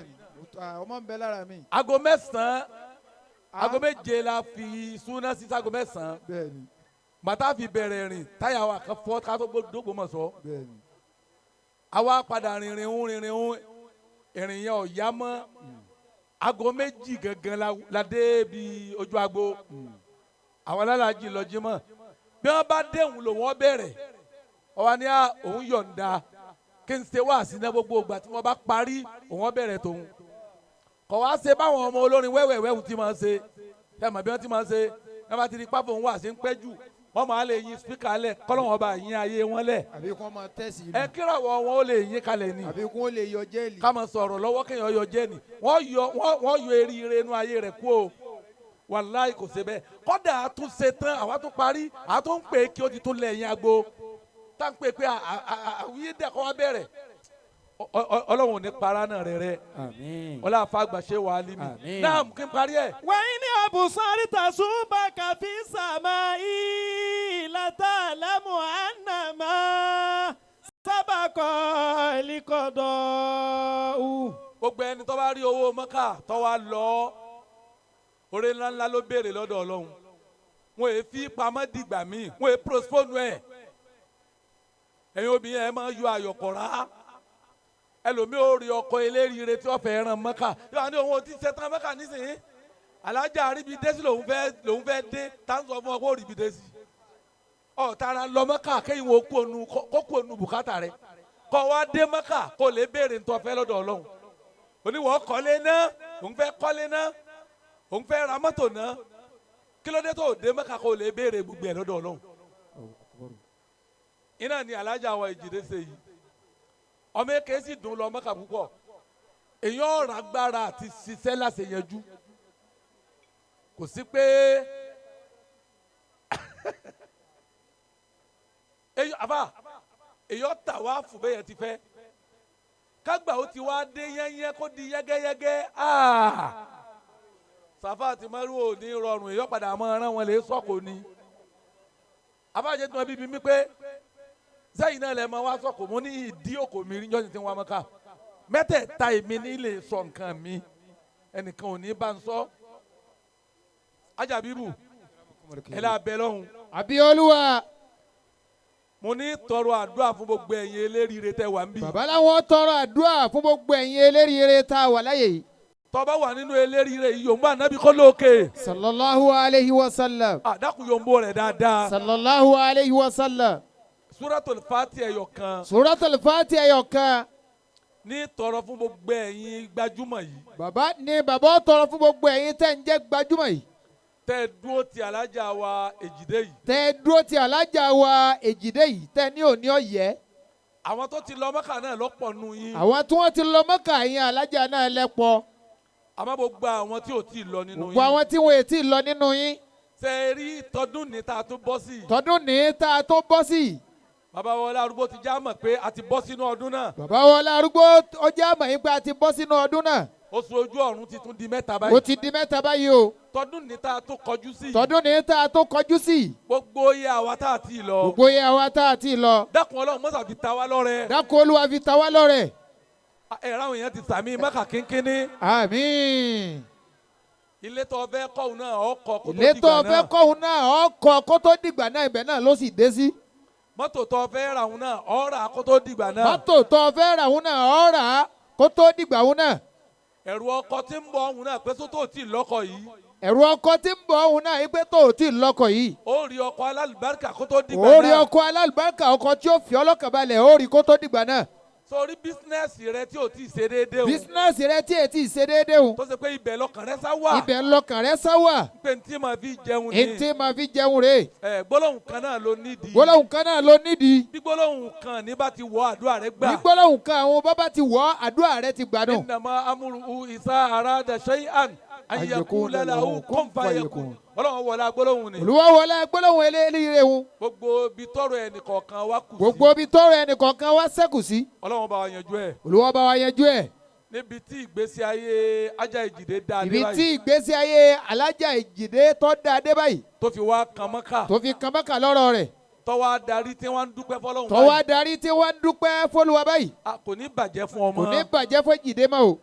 Ọmọ ń bẹ lára mi. Aago 9, aago 7 la fi súná sí sago 9. Bẹ́ẹ̀ni. Bàtà fi bẹ̀rẹ̀ rìn, táyà wa kan fọ́ ká tó d'Ógbómọ̀ṣọ́. Bẹ́ẹ̀ni. Àwa padà rìnrìn ń rìnrìn ń ìrìn yẹn ò yá mọ́. Aago 2 gangan la dé bi ojú agbo. Àwọn alálàájì lọ jímọ̀. Bí wọ́n bá déhùn lò wọ́n bẹ̀rẹ̀. Ọwọ́ ni à òun yọ̀ǹda kí n ṣe wá sí iná gbogbo ìgbà tí wọ́n bá parí òun wọ́n bẹ̀rẹ̀ tòun. Kọ̀ wá ṣe báwọn ọmọ olórin wẹ́wẹ̀wẹ́hùn ti máa ń ṣe. Ẹ mọ̀ bí wọ́n ti máa ń ṣe. Wọ́n bá ti di pápá òun wà sí ń pẹ́ jù. Wọ́n máa lè yin spíkà lẹ̀ kọ́lọ́wọ́n bá yin ayé wọn lẹ̀. Àbí kí wọ́n máa tẹ̀sí ìlú. Ẹ kíràwọ̀ wọn ó lè yin kalẹ̀ ni. Àbí kí wọ́n lè yọ jẹ́ẹ̀lì. Ká máa sọ̀rọ̀ lọ́wọ́ kéèyàn yọ jẹ́ẹ̀nì. Wọ́n yọ eríire inú ayé rẹ̀ kú o. Wàláì kò ṣe bẹ́ẹ̀. Kọ́dà a tún ṣe tán, àwa tún parí, a tún ń pè é kí ó ti tún lẹ̀ yín agbo. Tá ń pè pé àwíyé dẹ̀ kọ́ wá bẹ̀rẹ̀. Ọlọ́run ò ní para náà rẹ̀ rẹ̀. Àmín. Ọlá àfàgbàṣe wà á lé mi. Àmín. Náà kí n parí ẹ̀. Wàyí ní àbùsọ̀rìtà sùbàkà fi sàmà ì látàlámù ànàmá sábàkọ̀ líkọ̀dọ̀. Gbogbo ẹni tó bá rí owó Mọ́kà tó wá lọ, oore ńláńlá ló béèrè lọ́dọ̀ Ọlọ́run. Wọn èé fi pamọ́ dìgbà míì, wọn èé postpone ẹ̀. Ẹ̀yin obìnrin ẹ̀ máa yọ àyọ̀kọ̀rá. Ẹlòmíì ò rí ọkọ eléríire tí wọ́n fẹ́ ràn Mọ́kà. Yóò wá ní òun ò ti ṣe tán Mọ́kà nísìnyí. Alájà àríbi dé sí lòun fẹ́ dé, tá ń sọ fún ọ kó ríbi dé sí. Ọ̀ tara lọ Mọ́kà kéyìn wo kó kú ònu bùkátà rẹ̀. Kọ́ wa dé Mọ́kà kó lè béèrè ntọ́ fẹ́ lọ́dọ̀ Ọlọ́run. Oníwọ̀ kọ́lé náà, òun fẹ́ kọ́lé náà, òun fẹ́ ra mọ́tò náà. Kí ló dé tó dé Mẹ́kà kó lè béèrè gbogbo ẹ̀ lọ́dọ̀ Ọlọ́run? Iná ni alájà wa Ìjìdé ṣe yìí. Ọmọ èké sì dùn lọ Mẹ́kà púpọ̀. Èyàn ọ̀rọ̀ agbára àti ṣiṣẹ́ láṣẹ yanjú. Kò sí pé àbá èyàn tà wá fún bẹ́yẹn ti fẹ́. Kágbà ó ti wá dé yẹ́nyẹ́ kó di yẹ́gẹ́yẹ́gẹ́. Sàfà àti Márúwò ò ní rọrùn, èyàn padà máa rán wọn lè sọ́kò ni. Àbájẹ́ tí wọ́n bí mi pé sẹ́yìn náà lẹ́ máa wá sọ́kò, mo ní ìdí òkò mi rí jọ́sìn tí wọ́n máa ká. Mẹ́tẹ̀ẹ̀ta èmi ní lè sọ nǹkan mi, ẹnìkan ò ní bá ń sọ. Ajabibu, ẹ lá bẹ lọ́hùn. Àbí Olúwa. Mo ní tọrọ àdúrà fún gbogbo ẹ̀yin eléríire tẹ́ wà ń bí. Bàbá làwọn tọrọ àdúrà fún gbogbo ẹ̀yin eléríire tá a wà láyé yìí. Tó bá wà nínú eléríire yìí, yòǹbó ànábì kọ́ lókè. Sallallahu alayhi wa sallam. Àdàkùn yòǹbó rẹ̀ dáadáa. Sallallahu alayhi wa sallam. Suratul Fatiha ẹyọ kan. Suratul Fatiha ẹyọ kan. Ní tọrọ fún gbogbo ẹ̀yin gbajúmọ̀ yìí. Bàbá ní bàbá tọrọ fún gbogbo ẹ̀yin tẹ́ ń jẹ́ gbajúmọ̀ yìí. Tẹ́ dúró ti alájà wa Èjìdé yìí. Tẹ́ dúró ti alájà wa Èjìdé yìí tẹ́ ní òní ọ̀yẹ́. Àwọn tó ti lọ Mọ́kà náà lọ́pọ̀ nù yín. Àwọn tí wọ́n ti lọ Mọ́kà yín alájà náà lẹ́pọ̀. Àmọ́ gbogbo àwọn tí ò tí ì lọ nínú yín. Gbogbo àwọn tí wọ́n ò tí ì lọ nínú yín. Ṣé rí tọdún ní tá a tó bọ́ sí. Tọdún ní tá a tó bọ́ sí. Bàbá Wọlé Arúgbó ti já mọ̀ pé a ti bọ́ sínú ọdún náà. Bàbá Wọlé Arúgbó ó já mọ̀ yín pé a ti bọ́ sínú ọdún náà. Oṣù ojú ọ̀run ti tún di mẹ́ta báyìí. Ó ti di mẹ́ta báyìí o. Tọdún ní tá a tó kọjú sí. Tọdún ní tá a tó kọjú sí. Gbogbo iye àwa tá a ti lọ. Gbogbo iye àwa tá a ti lọ. Dákun Ọlọ́run mọ́sà fi ta wá lọ́rẹ. Dákun Olúwa fi ta wá lọ́rẹ. Ẹ̀rọ àwọn èèyàn ti sàmì Mẹ́kà kínkínní. Àmín. Ilé tó fẹ́ kọ́hún náà ọkọ̀ kó tó dìgbà náà. Ilé tó fẹ́ kọ́hún náà ọkọ̀ kó tó dìgbà náà ibẹ̀ náà ló sì dé sí. Mọ́tò tó fẹ́ rà hún náà ó rà kó tó dìgbà náà. Mọ́tò tó fẹ́ rà hún náà ó rà kó tó dìgbà hún náà. Ẹ̀rù ọkọ tí ń bọ̀ ọ̀hún náà pé sótò tí ì lọ́kọ yìí. Ẹ̀rù ọkọ tí ń bọ̀ ọ̀hún náà pé tó tí ì lọ́kọ yìí. Ó rí ọkọ alálùbáríkà kó tó dìgbà náà. Ó rí ọkọ alálùbáríkà ọkọ tí ó fi ọlọ́kàn balẹ̀ ó rí kó tó dìgbà náà. Sórí bísínẹ́sì rẹ tí ò tí ì ṣe déédéé o. Bísínẹ́sì rẹ tí ò tí ì ṣe déédéé o. Tó ṣe pé ibẹ̀ lọkàn rẹ sá wà. Ibẹ̀ lọkàn rẹ sá wà. Pé ntí máa fi jẹun ni. Ntí máa fi jẹun rè. Ẹ gbólóhùn kan náà ló nídìí. Gbólóhùn kan náà ló nídìí. Bí gbólóhùn kan ní bá ti wọ àdúrà rẹ gbà. Bí gbólóhùn kan àwọn bá ti wọ àdúrà rẹ ti gbà nù. Innama amruhu iza arada shay'an an yaqula lahu kun fayakun. Ọlọ́run wọlé gbólóhùn ni. Olúwa wọlé gbólóhùn eléyìí rẹ̀. Gbogbo ibi tọrọ ẹnì kọ̀ọ̀kan wa kù sí. Gbogbo ibi tọrọ ẹnì kọ̀ọ̀kan wa ṣẹ́kù sí. Ọlọ́run bá wa yanjú ẹ̀. Olúwa bá wa yanjú ẹ̀. Níbi tí ìgbésí ayé Alájà Èjìdé dá dé báyìí. Ibi tí ìgbésí ayé Alájà Èjìdé tó dá dé báyìí. Tó fi wá kan Mọ́kà. Tó fi kan Mọ́kà lọ́rọ̀ rẹ̀. Tó wá darí tí wọ́n ń dúpẹ́ fọlọ́hún báyìí. Tó wá darí tí wọ́n ń dúpẹ́ fọlúwa báyìí. Kò ní bàjẹ́ fún ọmọ. Kò ní bàjẹ́ fún Èjìdé mọ́ o.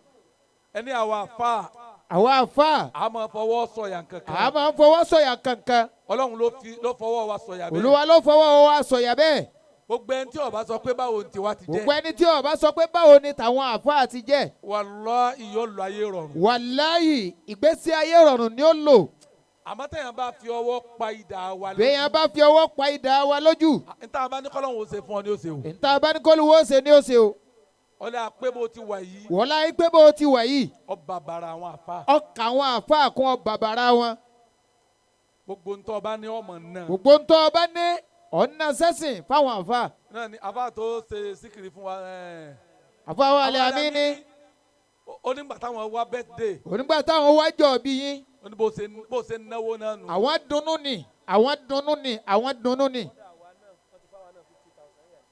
Ẹni àwa àfa. Àwa àfa. A máa fọwọ́ sọ̀yà kankan. A máa fọwọ́ sọ̀yà kankan. Ọlọ́run ló fọwọ́ wa sọ̀yà bẹ́ẹ̀. Olúwa ló fọwọ́ wa sọ̀yà bẹ́ẹ̀. Gbogbo ẹni tí ó bá sọ pé báwo ni tiwa ti jẹ́. Gbogbo ẹni tí ó bá sọ pé báwo ni tàwọn àfa ti jẹ́. Wàláhì yóò lọ ayé rọrùn. Wàláhì ìgbésí ayé rọrùn ni ó lò. Àmọ́ tẹ̀yàn bá fi ọwọ́ pa idà wa lójú. Bẹ́yàn bá fi ọwọ́ pa idà wa lójú. Níta bá ní kọ́lọ́hún ó ṣe fún ọ ní ó ṣe o. Níta bá ní kọ́lọ́hún ó ṣe ní ó ṣe o. Ọlá pé bó ti wà yìí. Wọ́lá pé bó ti wà yìí. Ọba bàrà àwọn àfa. Ọkà àwọn àfa kún ọba bàrà wọn. Gbogbo ntọ́ bá ní ọmọ náà. Gbogbo ntọ́ bá ní ọ̀nà sẹ́sìn fáwọn àfa. Náà ni àfa tó ṣe síkìrì fún wa. Àfa wa alẹ́ àmì ni. Ó nígbà táwọn wá birthday. Onígbà táwọn wá jọ bí yín. Ó ní bó ṣe náwó náà nù. Àwọn dunnú ni àwọn dunnú ni àwọn dunnú ni.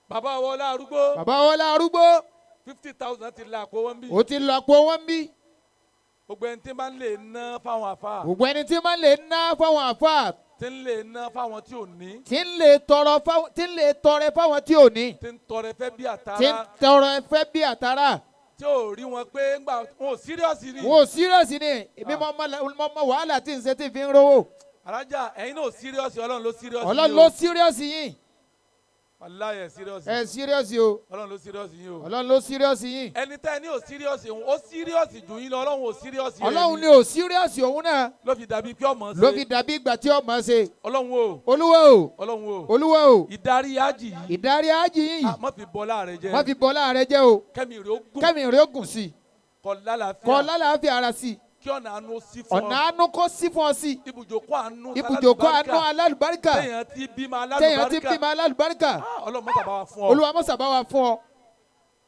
Bàbá Wọlé Arúgbó. Bàbá Wọlé Arúgbó. 50,000 ti la àpò wọn bí. Ó ti lọ àpò wọn bí. Gbogbo ẹni tí máa ń lè ná fáwọn àfa. Gbogbo ẹni tí máa ń lè ná fáwọn àfa. Tí ń lè ná fáwọn tí ò ní. Tí ń lè tọrọ fáwọn tí ń lè tọrẹ fáwọn tí ò ní. Tí ń tọrẹ fẹ́ bí àtàrà. Tí ń tọrẹ fẹ́ bí àtàrà. Tí ò rí wọn pé ńgbà wọn ò sírìọ́sì ni. Wọn ò sírìọ́sì ni èmi mọ mọ wàhálà tí ń ṣe tí fi ń rówó. Alájà ẹ̀yin náà ò sírìọ́sì Ọlọ́run ló sírìọ́sì. Ọlọ́run ló sírìọ́sì yín. Wàláhì ẹ̀ sírìọ́sì. Ẹ sírìọ́sì o. Ọlọ́run ló sírìọ́sì yín o. Ọlọ́run ló sírìọ́sì yín. Ẹni tẹ́ ẹ ní ò sírìọ́sì òun ó sírìọ́sì jù yín lọ Ọlọ́run ò sírìọ́sì rẹ̀ ni. Ọlọ́run ni ò sírìọ́sì òun náà. Ló fi dàbí pé ọmọ ṣe. Ló fi dàbí ìgbà tí ọmọ ṣe. Ọlọ́run o. Olúwa o. Ọlọ́run o. Olúwa o. Ìdarí ájì yìí. Ìdarí ájì yìí. Má fi bọ́lá rẹ jẹ́. Má fi bọ́lá rẹ jẹ́ o. Kẹ́mi rẹ̀ ó gùn. Kẹ́mi rẹ̀ ó gùn sí. Kó lálàáfíà. Kó lálàáfíà ara sí. Kí ọ̀nà àánú sí fún ọ. Ọ̀nà àánú kó sí fún ọ sí. Ibùjókòó àánú Ibùjókòó àánú alálùbáríkà. Téèyàn ti bímọ alálùbáríkà. Téèyàn ti bímọ alálùbáríkà. Ọlọ́run mọ́sà bá wa fún ọ. Olúwa mọ́sà bá wa fún ọ.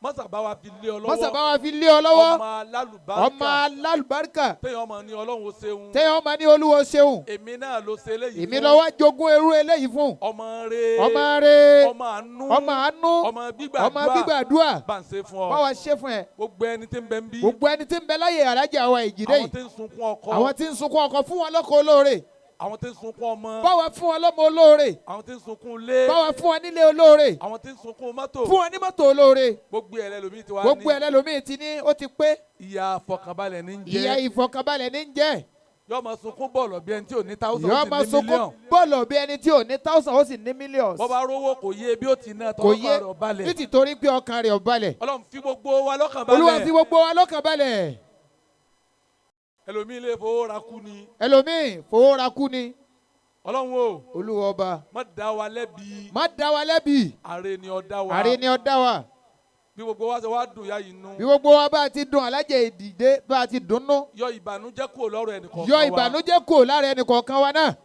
Mọ́sà bá wa fi lé ọ lọ́wọ́. Mọ́sà bá wa fi lé ọ lọ́wọ́. Ọmọ alálùbáríkà. Ọmọ alálùbáríkà. Téèyàn ọmọ ní Ọlọ́run ó ṣeun. Téèyàn ọmọ ní Olúwa ó ṣeun. Èmi náà ló ṣe eléyìí fún. Èmi ló wá jogún irú eléyìí fún. Ọmọ rere. Ọmọ rere. Ọmọ àánú. Ọmọ àánú. Ọmọ gbígbàdúrà. Ọmọ gbígbàdúrà. Bá ń ṣe fún ọ. Bá wa ṣe fún ẹ. Gbogbo ẹni tí ń bẹ ń bí. Gbogbo ẹni tí ń bẹ láyé Alájà wa Èjìdé yìí. Àwọn tí ń sunkún ọkọ. Àwọn tí ń sunkún ọkọ fún wọn lọ́kọ olóore. Àwọn tí ń sunkún ọmọ. Bá wa fún wọn lọ́mọ olóore. Àwọn tí ń sunkún ilé. Bá wa fún wọn nílé olóore. Àwọn tí ń sunkún mọ́tò. Fún wọn ní mọ́tò olóore. Gbogbo ẹ̀ lẹ́lòmíì ti wá ní. Gbogbo ẹ̀ lẹ́lòmíì ti ní ó ti pé. Ìyà ìfọ̀kànbalẹ̀ ní ń jẹ́. Ìyà ìfọ̀kànbalẹ̀ ní ń jẹ́. Yóò máa sunkún bọ̀ọ̀lọ̀ bí ẹni tí ò ní thousand Yóò ó sì máa ní sunkún mílíọ̀n. bọ́ọ̀lù bí ẹni tí ò ní thousand ó sì ní millions. Bọ́ bá rówó kò yé bí ó ti ná Kò tọkàn yé rẹ̀ ò balẹ̀. nítorí pé ọkàn rẹ̀ ò balẹ̀. Ọlọ́run fi gbogbo wa lọ́kàn balẹ̀. Olúwa fi gbogbo wa lọ́kàn balẹ̀. Ẹlòmíì lè fowó ra kú ni. Ẹlòmíì fowó ra kú ni. Ọlọ́run o. Olúwa ọba. Má dá wa lẹ́bi. Má dá wa lẹ́bi. Àre ni ó dá wa. Àre ni ó dá wa. Bí gbogbo wa ṣe wá dùn ya yìí nú. Bí gbogbo wa bá ti dùn alájẹ ìdìde bá ti dùnnú. Yọ ìbànújẹ́ kúrò lọ́rọ̀ ẹnìkọ̀ọ̀kan Yọ wa. ìbànújẹ́ kúrò lára ẹnìkọ̀ọ̀kan wa náà.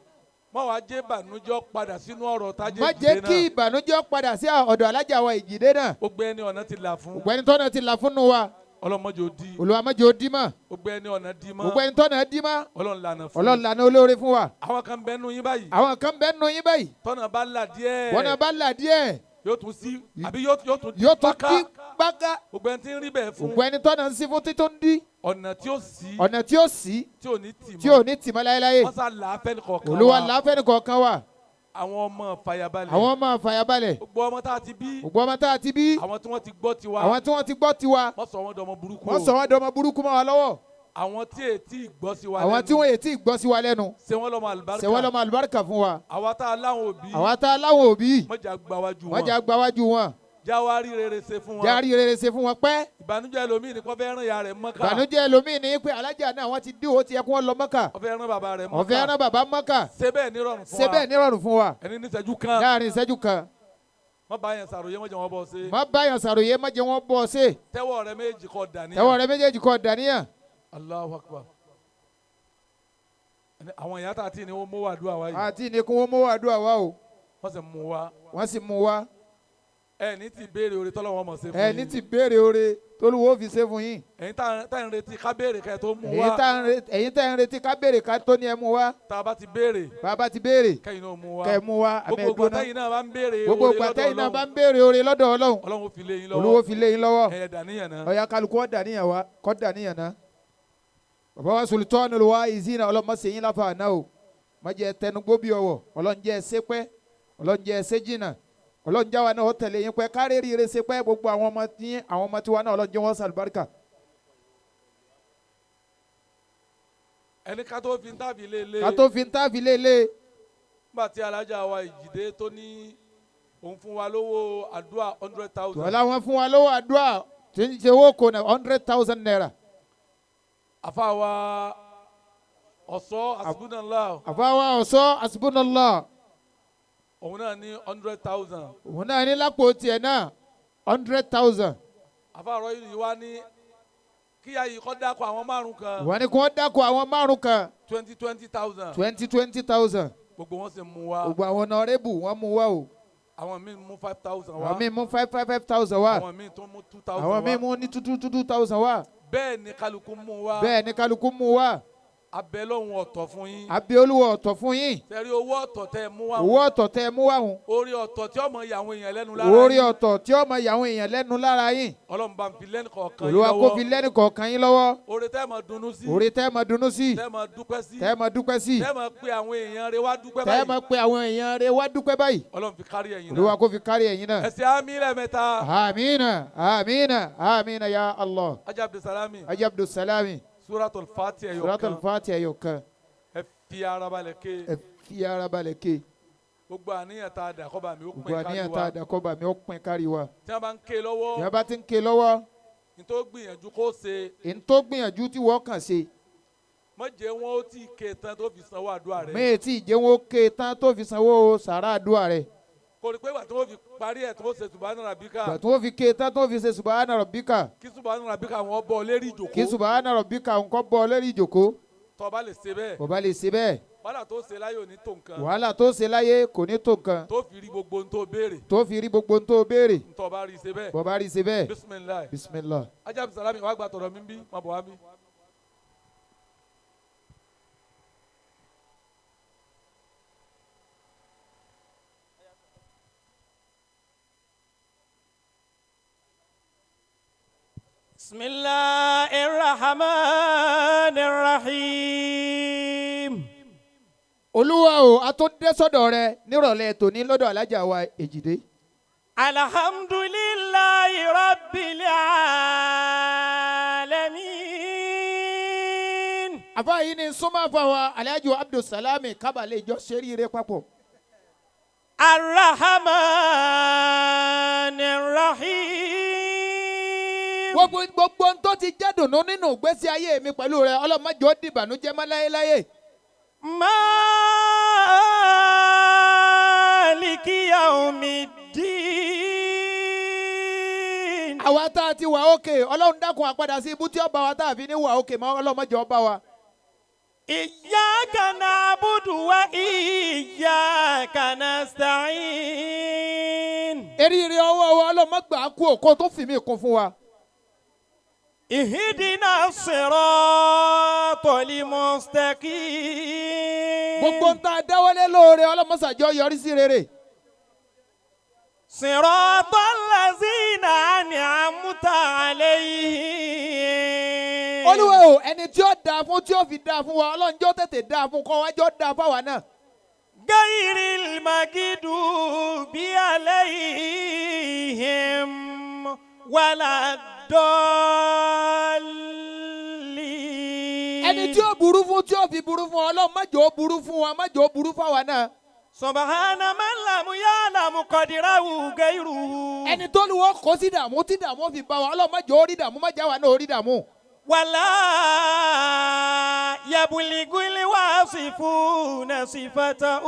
Má wàá jẹ́ ìbànújẹ́ padà sínú ọ̀rọ̀ tájé Má ìdìde jẹ́ náà. kí ìbànújẹ́ padà sí ọ̀dọ̀ alájà wa ìjìdé náà. Gbogbo ẹni ọ̀nà ti là fún. Gbogbo ẹni tọ́nà ti là fún nu wa. Ọlọ́run má jẹ́ ó dí. Olúwa má jẹ́ ó dí mọ́. Gbogbo ẹni ọ̀nà dí mọ́. Gbogbo ẹni tọ́nà dí mọ́. Ọlọ́run lànà fún. Ọlọ́run lànà olóore fún wa. Àwọn kan bẹ nú yín báyìí. Àwọn kan bẹ nú yín báyìí. Tọ́nà bá là díẹ̀. Bọ́nà bá là díẹ̀. Yóò tún sí àbí yóò tún Yóò tún páká. dí gbága. Gbogbo ẹni tí ń rí bẹ́ẹ̀ fún. Gbogbo ẹni tọ́nà ń sí fún títún dí. Ọ̀nà tí ó sí. Ọ̀nà tí ó sí. Tí ò ní tì mọ́. Tí ò ní tì mọ́ láéláé. Wọ́n sá là á fẹ́ nìkọ̀ọ̀kan wa. Olúwa là á fẹ́ nìkọ̀ọ̀kan wa. Àwọn ọmọ fàyàbalẹ̀. Àwọn ọmọ fàyàbalẹ̀. Gbogbo ọmọ tá a ti bí. Gbogbo ọmọ tá a ti bí. Àwọn tí wọ́n ti gbọ́ tiwa. Àwọn tí wọ́n ti gbọ́ tiwa. Wọ́n sọ wọ́n dọmọ burúkú. Wọ́n sọ wọ́n dọmọ burúkú mọ́ wa lọ́wọ́. Àwọn tí ètí gbọ́ sí wa lẹ́nu. Àwọn tí wọ́n ètí gbọ́ sí wa lẹ́nu. Ṣé wọ́n lọ́mọ àlùbáríkà. Ṣé wọ́n lọ́mọ àlùbáríkà fún wa. Àwa tá a láwọn òbí. Àwa tá a láwọn òbí. Wọ́n jà gbáwájú wọn. Wọ́n jà gbáwájú wọn. Jáwárí rere ṣe fún wọn. Járí rere ṣe fún wọn pẹ́. Ìbànújẹ́ ẹlòmíì ni kò fẹ́ rán ìyá rẹ̀ mọ́kà. Ìbànújẹ́ ẹlòmíì ni pé alájà náà wọ́n ti dín owó ti yẹ kí wọ́n lọ mọ́kà. Ó fẹ́ rán bàbá rẹ̀ mọ́kà. Ó fẹ́ rán bàbá mọ́kà. Ṣé bẹ́ẹ̀ nírọ̀rùn fún wa. Ṣé bẹ́ẹ̀ nírọ̀rùn fún wa. Ẹni ní ìṣẹ́jú kan. Láàrin ìṣẹ́jú kan. Má bá yẹn ṣàròyé má jẹ́ wọ́n bọ́ ṣe. Má bá yẹn ṣàròyé má jẹ́ wọ́n bọ́ ṣe. Tẹ́wọ́ rẹ méjì kọ dàníyàn. Tẹ́wọ́ rẹ méjèèjì kọ dàníyàn. Allahu Akbar. Àwọn ìyá tá a ti ní wọ́n mú wàdúrà wa yìí. Àti ní kí wọ́n mú wàdúrà wa o. Wọ́n sì mú wa. Wọ́n sì mú wa. Ẹ ní ti béèrè oore tọ́lọ́wọ́n mọ̀ ṣe fún yín. Ẹ ní ti béèrè oore tólúwo fi ṣe fún yín. Ẹ̀yin tá ń retí ká béèrè ká tó mú wa. Ẹ̀yin tá ń retí ká béèrè ká tó ní ẹ mú wa. Tá a bá ti béèrè. Bá a bá ti béèrè. Kẹ́yìn náà mú wa. Kẹ́ mú wa. Àmì Gbogbo ẹ̀dùn náà. tẹ́yìn náà bá ń béèrè Gbogbo oore ìgbà lọ́dọ̀ tẹ́yìn náà bá Ọlọ́run. ń béèrè oore lọ́dọ̀ Ọlọ́run. Ọlọ́run ó fi lé yín lọ́wọ́. Olúwo fi lé yín lọ́wọ́. Ẹ̀yẹ dàníyàn náà. Ọ̀yá kálukú ọ̀ dàníyàn wa kọ́ dàníyàn náà. Bàbá wa Sultanul Waizina ọlọ́mọ ṣe yín láfa àná o. Má jẹ́ tẹnugbó bí ọwọ́. Ọlọ́run jẹ́ ẹsẹ̀ pẹ́. Ọlọ́run jẹ́ ẹsẹ̀ jìnnà. Ọlọ́run jáwa náà ó tẹ̀lé yín pẹ́ kárí rí ṣe pẹ́ gbogbo àwọn ọmọ tí àwọn ọmọ tiwa náà Ọlọ́run jẹ́ wọ́n sàlùbáríkà. Ẹni ká tó fi ń tàbí lélẹ̀. Ká tó fi ń tàbí lélẹ̀. Nígbà tí alájà wa Ìjìdé tó ní òun fún wa lówó àdúrà 100,000. Tọ́lá wọn fún wa lówó àdúrà tí ń ṣe owó kò ná 100,000 naira. Àfa wa ọ̀sọ́ asibunala. Àfa wa ọ̀sọ́ asibunala. Òun náà ní 100,000. Òun náà ní lápò tiẹ̀ náà 100,000. Àfa ọ̀rọ̀ yìí wá ní kíyà yìí kọ́ dákọ̀ àwọn márùn kan. Wọ́n ní kí wọ́n dákọ̀ àwọn márùn kan. 20,000. 20,000. Gbogbo wọn sì mú wa. Gbogbo àwọn ọ̀nàrẹ́bù wọ́n mú wa o. Àwọn míì mú 5,000 wá. Àwọn míì mú 5,000 wá. Àwọn míì tún mú 2,000 wá. Àwọn míì mú ní 2,000 wá. Bẹ́ẹ̀ ni kálukú mú wa. Bẹ́ẹ̀ ni kálukú mú wa. Abẹ́ lọ́hùn ọ̀tọ̀ fún yín. Abẹ́ Olúwa ọ̀tọ̀ fún yín. Sẹ́rí owó ọ̀tọ̀ tẹ́ ẹ mú wá. Owó ọ̀tọ̀ tẹ́ ẹ mú wá hùn. Orí ọ̀tọ̀ tí ó máa yà àwọn èèyàn lẹ́nu lára yín. Orí ọ̀tọ̀ tí ó máa yà àwọn èèyàn lẹ́nu lára yín. Ọlọ́run bá ń fi lẹ́nu kọ̀ọ̀kan yín Olúwa lọ́wọ́. kó fi lẹ́nu kọ̀ọ̀kan yín lọ́wọ́. Oore tẹ́ ẹ máa dunnú sí. Oore tẹ́ ẹ máa dunnú sí. Tẹ́ ẹ máa dúpẹ́ sí. Tẹ́ ẹ máa dúpẹ́ sí. Tẹ́ ẹ máa pe àwọn èèyàn rẹ wá dúpẹ́ Tẹ́ ẹ báyìí. máa pe àwọn èèyàn rẹ wá dúpẹ́ báyìí. Ọlọ́run fi kárí ẹ̀yin náà. Olúwa kó fi kárí ẹ̀yin náà. Ẹ ṣe àmín lẹ́ẹ̀mẹ́ta. Àmínà àmínà àmínà ya Allah. Ajá Abdulsalami. Ajá Abdulsalami. Suratul Fatiha ẹyọ kan. Suratul Fatiha ẹyọ kan. Ẹ fi ara balẹ̀ ké. Ẹ fi ara balẹ̀ ké. Gbogbo àníyàn tá a dà kọ́ bá mi ó pín Gbogbo kárí àníyàn wa. tá a dà kọ́ bá mi ó pín kárí wa. Tí wọ́n bá ń ké lọ́wọ́. Tí wọ́n bá ti ń ké lọ́wọ́. N tó gbìyànjú kó ṣe. N tó gbìyànjú tí wọ́n kàn ṣe. Má jẹ́ wọn ó tí ì ké tán tó fi sanwó àdúrà rẹ̀. Mí tí ì jẹ́ wọn ó ké tán tó fi sanwó sàrà àdúrà rẹ̀. Kò rí pé ìgbà tí wọ́n fi parí ẹ̀ tí wọ́n ṣe Subhana Rabbika. Ìgbà tí wọ́n fi ké tán tó fi ṣe Subhana Rabbika. Kí Subhana Rabbika wọn bọ́ lérí ìjòkó. Kí Subhana Rabbika nǹkan bọ́ lérí ìjòkó. Tó bá lè ṣe bẹ́ẹ̀. Tó bá lè ṣe bẹ́ẹ̀. Wàhálà tó ṣe láyé ò ní tó nǹkan. Wàhálà tó ṣe láyé kò ní tó nǹkan. Tó fi rí gbogbo ohun tó béèrè. Tó fi rí gbogbo ohun tó béèrè. Tó bá rí ṣe bẹ́ẹ̀. Bó bá rí ṣe bẹ́ẹ̀. Bismillah. Bismillah. Ajá Abdulsalami wàá gba tọ̀dọ̀ mi bí má bọ̀ wá bí. Bismillahir Rahmanir Rahim. Olúwa o, a tún dé sọ́dọ̀ rẹ nírọ̀lẹ́ tòní lọ́dọ̀ alájà wa Èjìdé. Alhamdulillahi Rabbil Alamin. Àfa yìí ni súnmọ́ àfàwà Alhaji Abdulsalami kábàlẹ̀ ìjọ ṣeríire papọ̀. الرحمن الرحيم. Gbogbo gbogbo ohun tó ti jẹ́ dùnú nínú ìgbésí ayé mi pẹ̀lú rẹ ọlọ́mọdé ó dìbànújẹ́ mọ́ láyéláyé. مالك يوم الدين. Àwa tá a ti wà òkè ọlọ́run dákun àpadà sí ibú tí ó bá wa tá a fi ní wà òkè mọ́ ọlọ́mọdé ó bá wa. إياك نعبد وإياك نستعين. Eríire ọwọ́ wa ọlọ́mọ gbà á kú òkó tó fi mí kún fún wa. اهدنا الصراط المستقيم. Gbogbo ń tá a dáwọ́lé lóore ọlọ́mọsàjọ́ yọrí sí rere. صراط الذين أنعمت عليهم. Olúwa o ẹni tí ó dáa fún tí ó fi dáa fún wa ọlọ́njọ́ tètè dáa fún kọ́ wájọ́ dáa fáwa náà. غير المغضوب عليهم ولا الضالين. Ẹni tí ó burú fún tí ó fi burú fún ọlọ́run má jẹ́ ó burú fún wa má jẹ́ ó burú fáwa náà. سبحان من لم يعلم قدره غيره. Ẹni tó lu wọn kó sí dààmú tí dààmú fi bá wa ọlọ́run má jẹ́ ó rí dààmú má jẹ́ àwa náà ó rí dààmú. ولا يبلغ الواصفون صفته.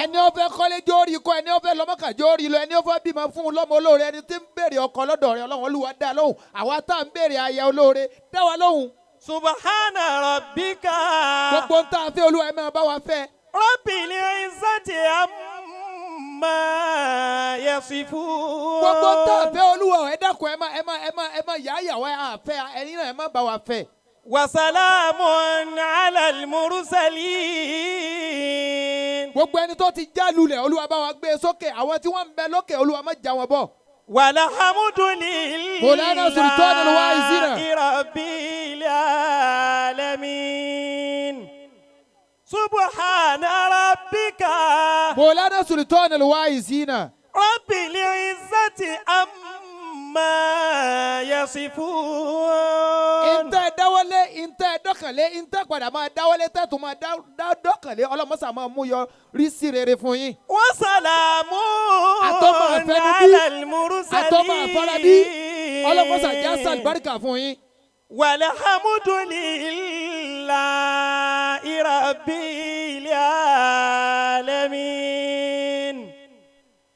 Ẹni ó fẹ́ kọ́lé jó rí kọ́ ẹni ó fẹ́ lọ́mọ́kà jó rí lọ ẹni ó fẹ́ bímọ fún un lọ́mọ olóore ẹni tí ń béèrè ọkọ lọ́dọ̀ rẹ ọlọ́run olúwa dá lóhùn àwa tá à ń béèrè aya olóore dá wa lóhùn. سبحان ربك Gbogbo ń tá a fẹ́ olúwa ẹ máa bá wa fẹ́. رب العزة عما يصفون. Gbogbo ń tá a fẹ́ olúwa ẹ dákun ẹ má ẹ má ẹ má ẹ má yà á yà wá àfẹ́ ẹ̀yin náà ẹ má bá wa fẹ́. وسلام على المرسلين. Gbogbo ẹni tó ti já lulẹ̀ olúwa bá wa gbé e sókè àwọn tí wọ́n ń bẹ lókè olúwa má já wọn bọ̀. والحمد لله مولانا سلطان الواعظين. رب العالمين. سبحان ربك Mọ̀lánà Sultan al-Waizina. رب العزة عما يصفون. Ntẹ́ dáwọ́lé ntẹ́ dọ́kànlé ntẹ́ padà máa dáwọ́lé tẹ́tù máa dá dọ́kànlé ọlọ́mọ́sà máa mú yọ rí sí rere fún yín. وسلام Àtọ́mọ àfẹnubí, على المرسلين. àtọ́mọ àfaradí ọlọ́mọ́sà já sàlùbáríkà fún yín. والحمد لله رب العالمين.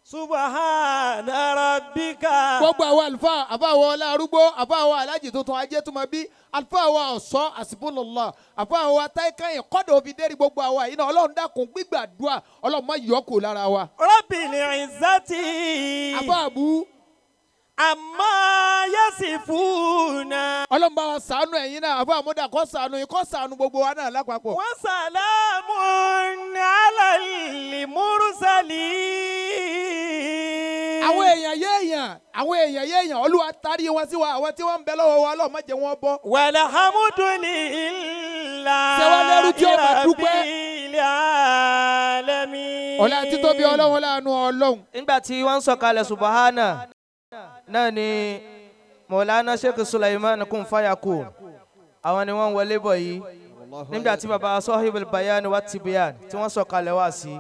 سبحان ربك Gbogbo àwọn àlùfáà àfáàwọ̀ ọlá arúgbó àfáàwọ̀ alájì tuntun ajé tó máa bí àlùfáà wa ọ̀sọ́ àsìbúnlọ́lá àfáàwọ̀ atáìkáyìn kọ́dọ̀ òfin dérí gbogbo àwa yìí náà ọlọ́run dákun gbígbàdúrà ọlọ́run má yọ kù lára wa. رب العزة Àfáàbù عما يصفون. ọlọ́run bá wa ṣàánú ẹ̀yin náà àfáà àmúdà kó ṣàánú yín kó ṣàánú gbogbo wa náà lápapọ̀. وسلام على المرسلين. Àwọn èèyàn yé èèyàn àwọn èèyàn yé èèyàn olúwa tarí wọn sí wa àwọn tí wọ́n ń bẹ lọ́wọ́ wa ọlọ́run má jẹ́ wọn bọ́. والحمد لله Ṣé wá lẹ́rú tí ó máa رب dúpẹ́? العالمين. Ọlá títóbi ọlọ́run láàánú ọlọ́run. Nígbà tí wọ́n ń sọ̀kalẹ̀ subahana náà ni Mọ̀lánà Sheikh Sulaiman kún fàyàkù àwọn ni wọ́n ń wọlé bọ̀ yìí nígbà tí baba Sahibul Bayan wa Tibiyan tí wọ́n sọ̀kalẹ̀ wá sí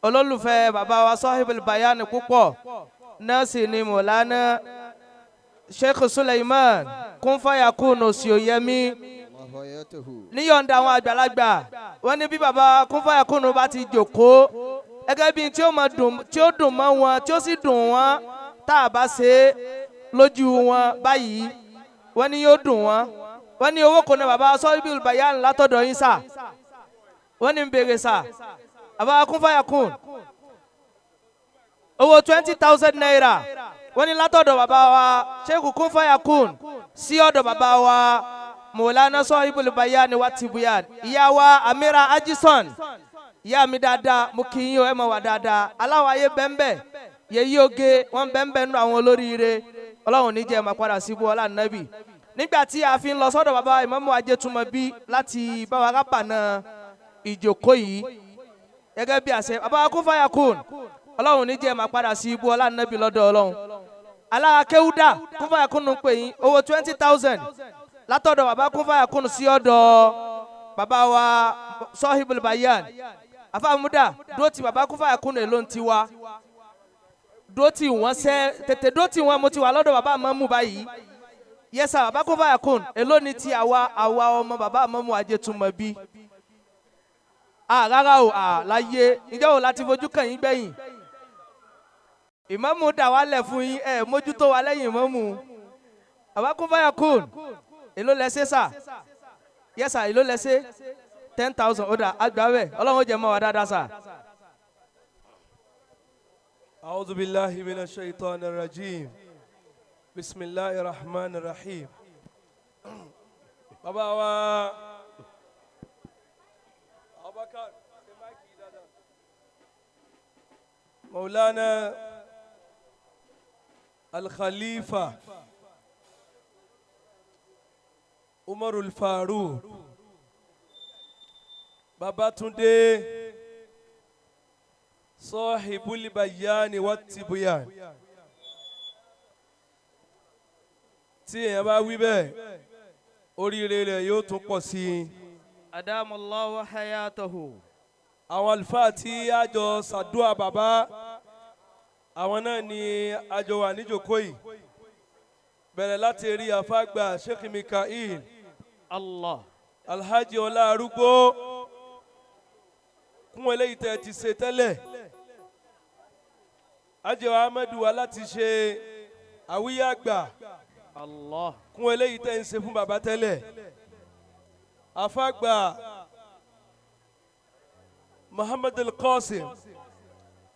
olólùfẹ́ baba wa Sahibul Bayan púpọ̀ náà sì ni Mọ̀lánà Sheikh Sulaiman kún fàyàkù nòsì òyẹmí níyọ̀ǹda àwọn àgbàlagbà wọ́n ní bí baba kún fàyàkù bá ti jòkóó gẹ́gẹ́ bí tí ó máa dùn tí ó dùn mọ́ wọn tí ó sì dùn wọ́n tá a bá ṣe é lójú wọn báyìí wọ́n ní yóò dùn wọ́n wọ́n ní owó kò ní baba Sahibul Bayan látọ̀dọ̀ yín sà wọ́n ní ń béèrè sà baba kún fàyàkùn owó 20,000 naira wọ́n ní látọ̀dọ̀ baba wa Sheikh kún fàyàkùn sí ọ̀dọ̀ baba wa Mọ̀lánà Sahibul Bayan wa Tibiyan ìyá wa Amira Ajison ìyá mi dáadáa mo kì í yín o ẹ mọ̀ wá dáadáa aláwọ̀ ayé bẹ́ńbẹ́ yèyí oge wọ́n bẹ́ńbẹ́ nínú àwọn olóríire ọlọ́run ní jẹ́ máa padà síbu ọlá nàbì nígbà tí a fi ń lọ sọ́dọ̀ bàbá ìmáàmù Ajétúmọ̀bí láti báwa rábànà ìjókòó yìí gẹ́gẹ́ bí àṣẹ bàbá kúfàyàkùn ọlọ́run ní jẹ́ máa padà sí ibú ọlá nàbì lọ́dọ̀ ọlọ́run alára kéwúdà kúfàyàkùn ń pè yín owó 20,000 látọ̀dọ̀ bàbá kúfàyàkùn sí ọ̀dọ̀ Bàbá wa Sahibul Bayan afamuda dúró ti bàbá Kúfàyàkùn èló ń tiwa dúró tí wọ́n sẹ́ tètè dúró tí wọ́n mo ti wà lọ́dọ̀ bàbá àmọ́mú báyìí yẹsà bàbá Kúfàyàkùn èló ni ti àwa àwa ọmọ bàbá àmọ́mú ajétúmọ̀ bí a rárá o a láyé ǹjẹ́ o láti fojú kàn yín gbẹ̀yìn ìmámù dà wá lẹ̀ fún yín ẹ mójútó wa lẹ́yìn ìmámù bàbá Kúfàyàkùn èló lẹ́sẹ̀ sà yẹsà èló lẹ́sẹ̀ 10,000 ó dà àgbà bẹ́ẹ̀ ọlọ́run ó jẹ́ mọ́ wa dáadáa sà. أعوذ بالله من الشيطان الرجيم بسم الله الرحمن الرحيم bàbá wa Abubakar Maulana Al-Khalifa Umar Al-Faruq Babatunde Sahibul Bayani wa Tibuyan tí èèyàn bá wí bẹ́ẹ̀ oríire rẹ̀ yóò tún pọ̀ sí i. Adamallahu hayatahu. Àwọn àlùfáà tí a jọ ṣàdúà bàbá àwọn náà ni a jọ wà níjókòó yìí bẹ̀rẹ̀ láti rí àfàgbà Sheikh Mikael Allah. Alhaji Ọlá Arúgbó kún eléyìí tẹ́ ti ṣe tẹ́lẹ̀ Ajẹ́ Ahmedu wa láti ṣe àwíyé àgbà Allah. kún eléyìí tẹ́ ń ṣe fún bàbá tẹ́lẹ̀ àfàgbà Muhammad Al-Qasim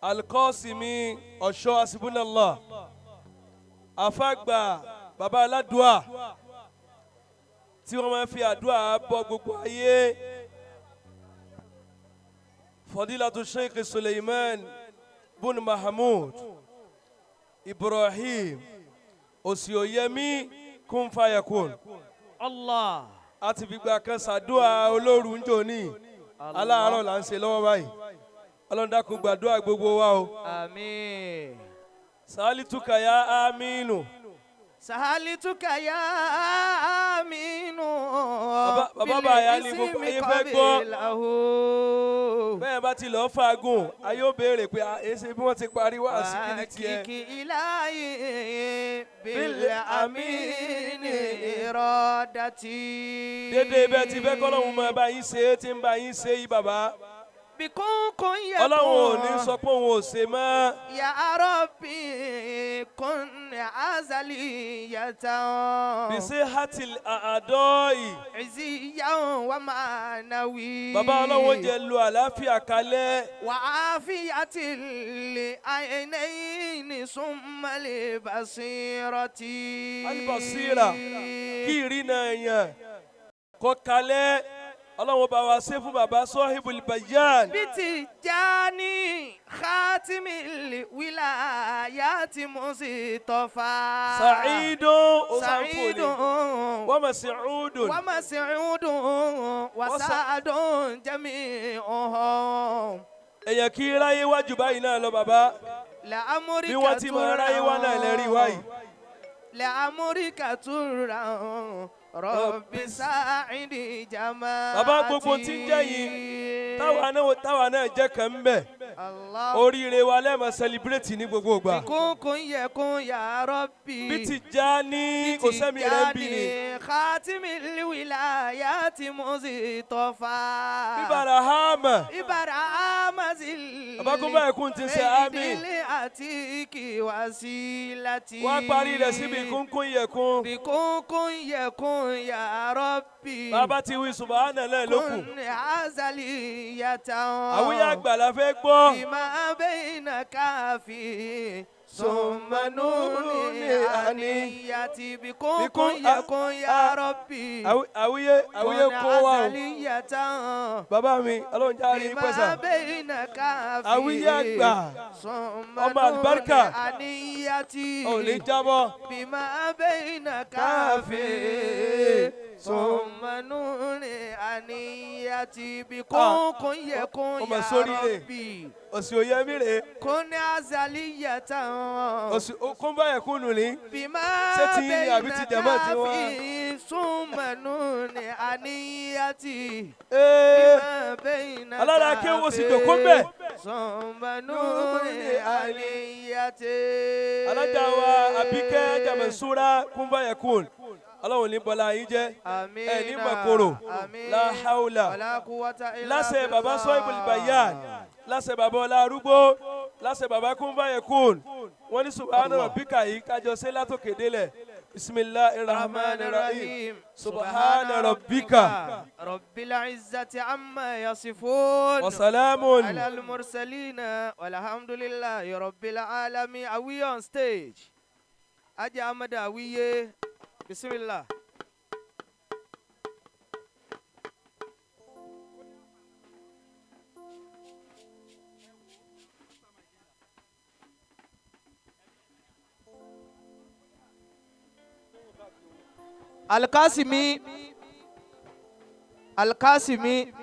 Al-Qasimi ọ̀ṣọ́ asibunallah àfàgbà bàbá aládùá tí wọ́n máa ń fi àdúrà bọ́ gbogbo ayé Fadilatu Sheikh Suleiman bun Mahmud Ibrahim Osioyemi kun fayakun Allah. A ti fìgbà kan ṣàdúrà olóru ń jò ní aláàárọ̀ là ń ṣe lọ́wọ́ báyìí Ọlọ́run dákun gbàdúrà gbogbo wa o. Àmín. Sálítùkà ya aminu. Sahalituka ya aminu. Bàbá bàyá ni gbogbo ayé fẹ́ gbọ́. Bẹ́ẹ̀ bá ti lọ́ọ́ fagùn ayé ó béèrè pé èsì bí wọ́n ti parí wá sí kí ni tiẹ̀. Kìkì ilahi bil amini iradati. Dédé bẹ́ẹ̀ ti fẹ́ kọ́lọ́hún máa bá yín ṣe é tí ń bá yín ṣe yí bàbá. Bikunkun yakun. Ọlọ́run ò ní sọ pé òun ò ṣe mọ́. Ya Rabbi kun azaliyatan. Bisi hatil àádọ́ì. Iziyan wa ma'anawi. Bàbá Ọlọ́run jẹ́ lu àlàáfíà kalẹ̀. Wa afiyatil ainayni summa li basirati. Alibasira kí ìrìnà èèyàn kọ́ kalẹ̀. Ọlọ́run bá wa ṣe fún bàbá Sahibul Bayan. Bitijani khatimil wilayati Mustafa. Sa'idun Sa'idun wa Mas'udun. Wa Mas'udun wa Sa'dun jami'uhum. Èèyàn kí ráyé wájú báyìí náà lọ bàbá. Bí wọ́n ti máa ráyé wá náà lẹ́rìí wáyìí. La'amurika turran Rabbi sa'idi jama'ati. Bàbá gbogbo tí ń jẹ́ yìí táwa náà jẹ́ kan ń bẹ̀. Oríire wa lẹ́ẹ̀mọ sẹlibrétì ní gbogbo ìgbà. Bikunkun yẹkun ya Rabbi. Bitijani kò sẹ́mi rẹ̀ ń bí ni. Khatimil wilayati Mustafa. Ibarahama. Ibarahama zil. Bàbá kún báyìí kún ti ṣe àmín. Ìdílé àtìkì wasilati. Wá parí rẹ̀ sí bikunkun yẹkun. Bikunkun yẹkun ya Rabbi. Bàbá ti wí subahana náà ló kù. Kun azaliyatan. Àwíyá àgbà la fẹ́ gbọ́. Bima bayna kafi. Summa nuni aniyati bikunkun yẹkun ya Rabbi. Àwíyé kó wa o. Azaliyatan. Bàbá mi, Ọlọ́run já rí pẹ́sà. Bima bayna kafi. Àwíyé àgbà. Summa Ọmọ àlùbáríkà. nuni aniyati. Ò ní jábọ́. Bima bayna kafi. Summa nuni aniyati bikunkun yẹkun ọmọ ya sórí rẹ̀. Rabbi. Òsì òye mi rè é. Kun azaliyatan. Òsì kún báyẹn kún nù ní. Bima Ṣé ti yín ni àbí ti bayna jàmá tí wọ́n- kafi. ثم نون أنيتي Ee, بما بين alára kí wọ́n sì jòkó mbẹ̀. ثم نون أنيتي Alájà wa Àbíkẹ́ Jamansura Kúnfàyẹ̀kùn. Ọlọ́run ní bọ́lá yín jẹ́. آمين Ẹ ní màkòrò. آمين La hawla. ولا قوة إلا Láṣẹ bàbá بالله. Sọ́ìbùl Bayan. Láṣẹ bàbá Ọlá Arúgbó. Láṣẹ bàbá Kúnfàyẹ̀kùn. Wọ́n ní Subhana Rabbika yìí kájọ ṣe látòkè délẹ̀. Bismillahir Rahmanir Rahim. Subhana Rabbika. رب العزة عما يصفون Wasalamun. على المرسلين والحمد لله رب العالمين. Are we on stage? Aja Ahmad Awiye. Bismillah. Alkasimi. Alkasimi.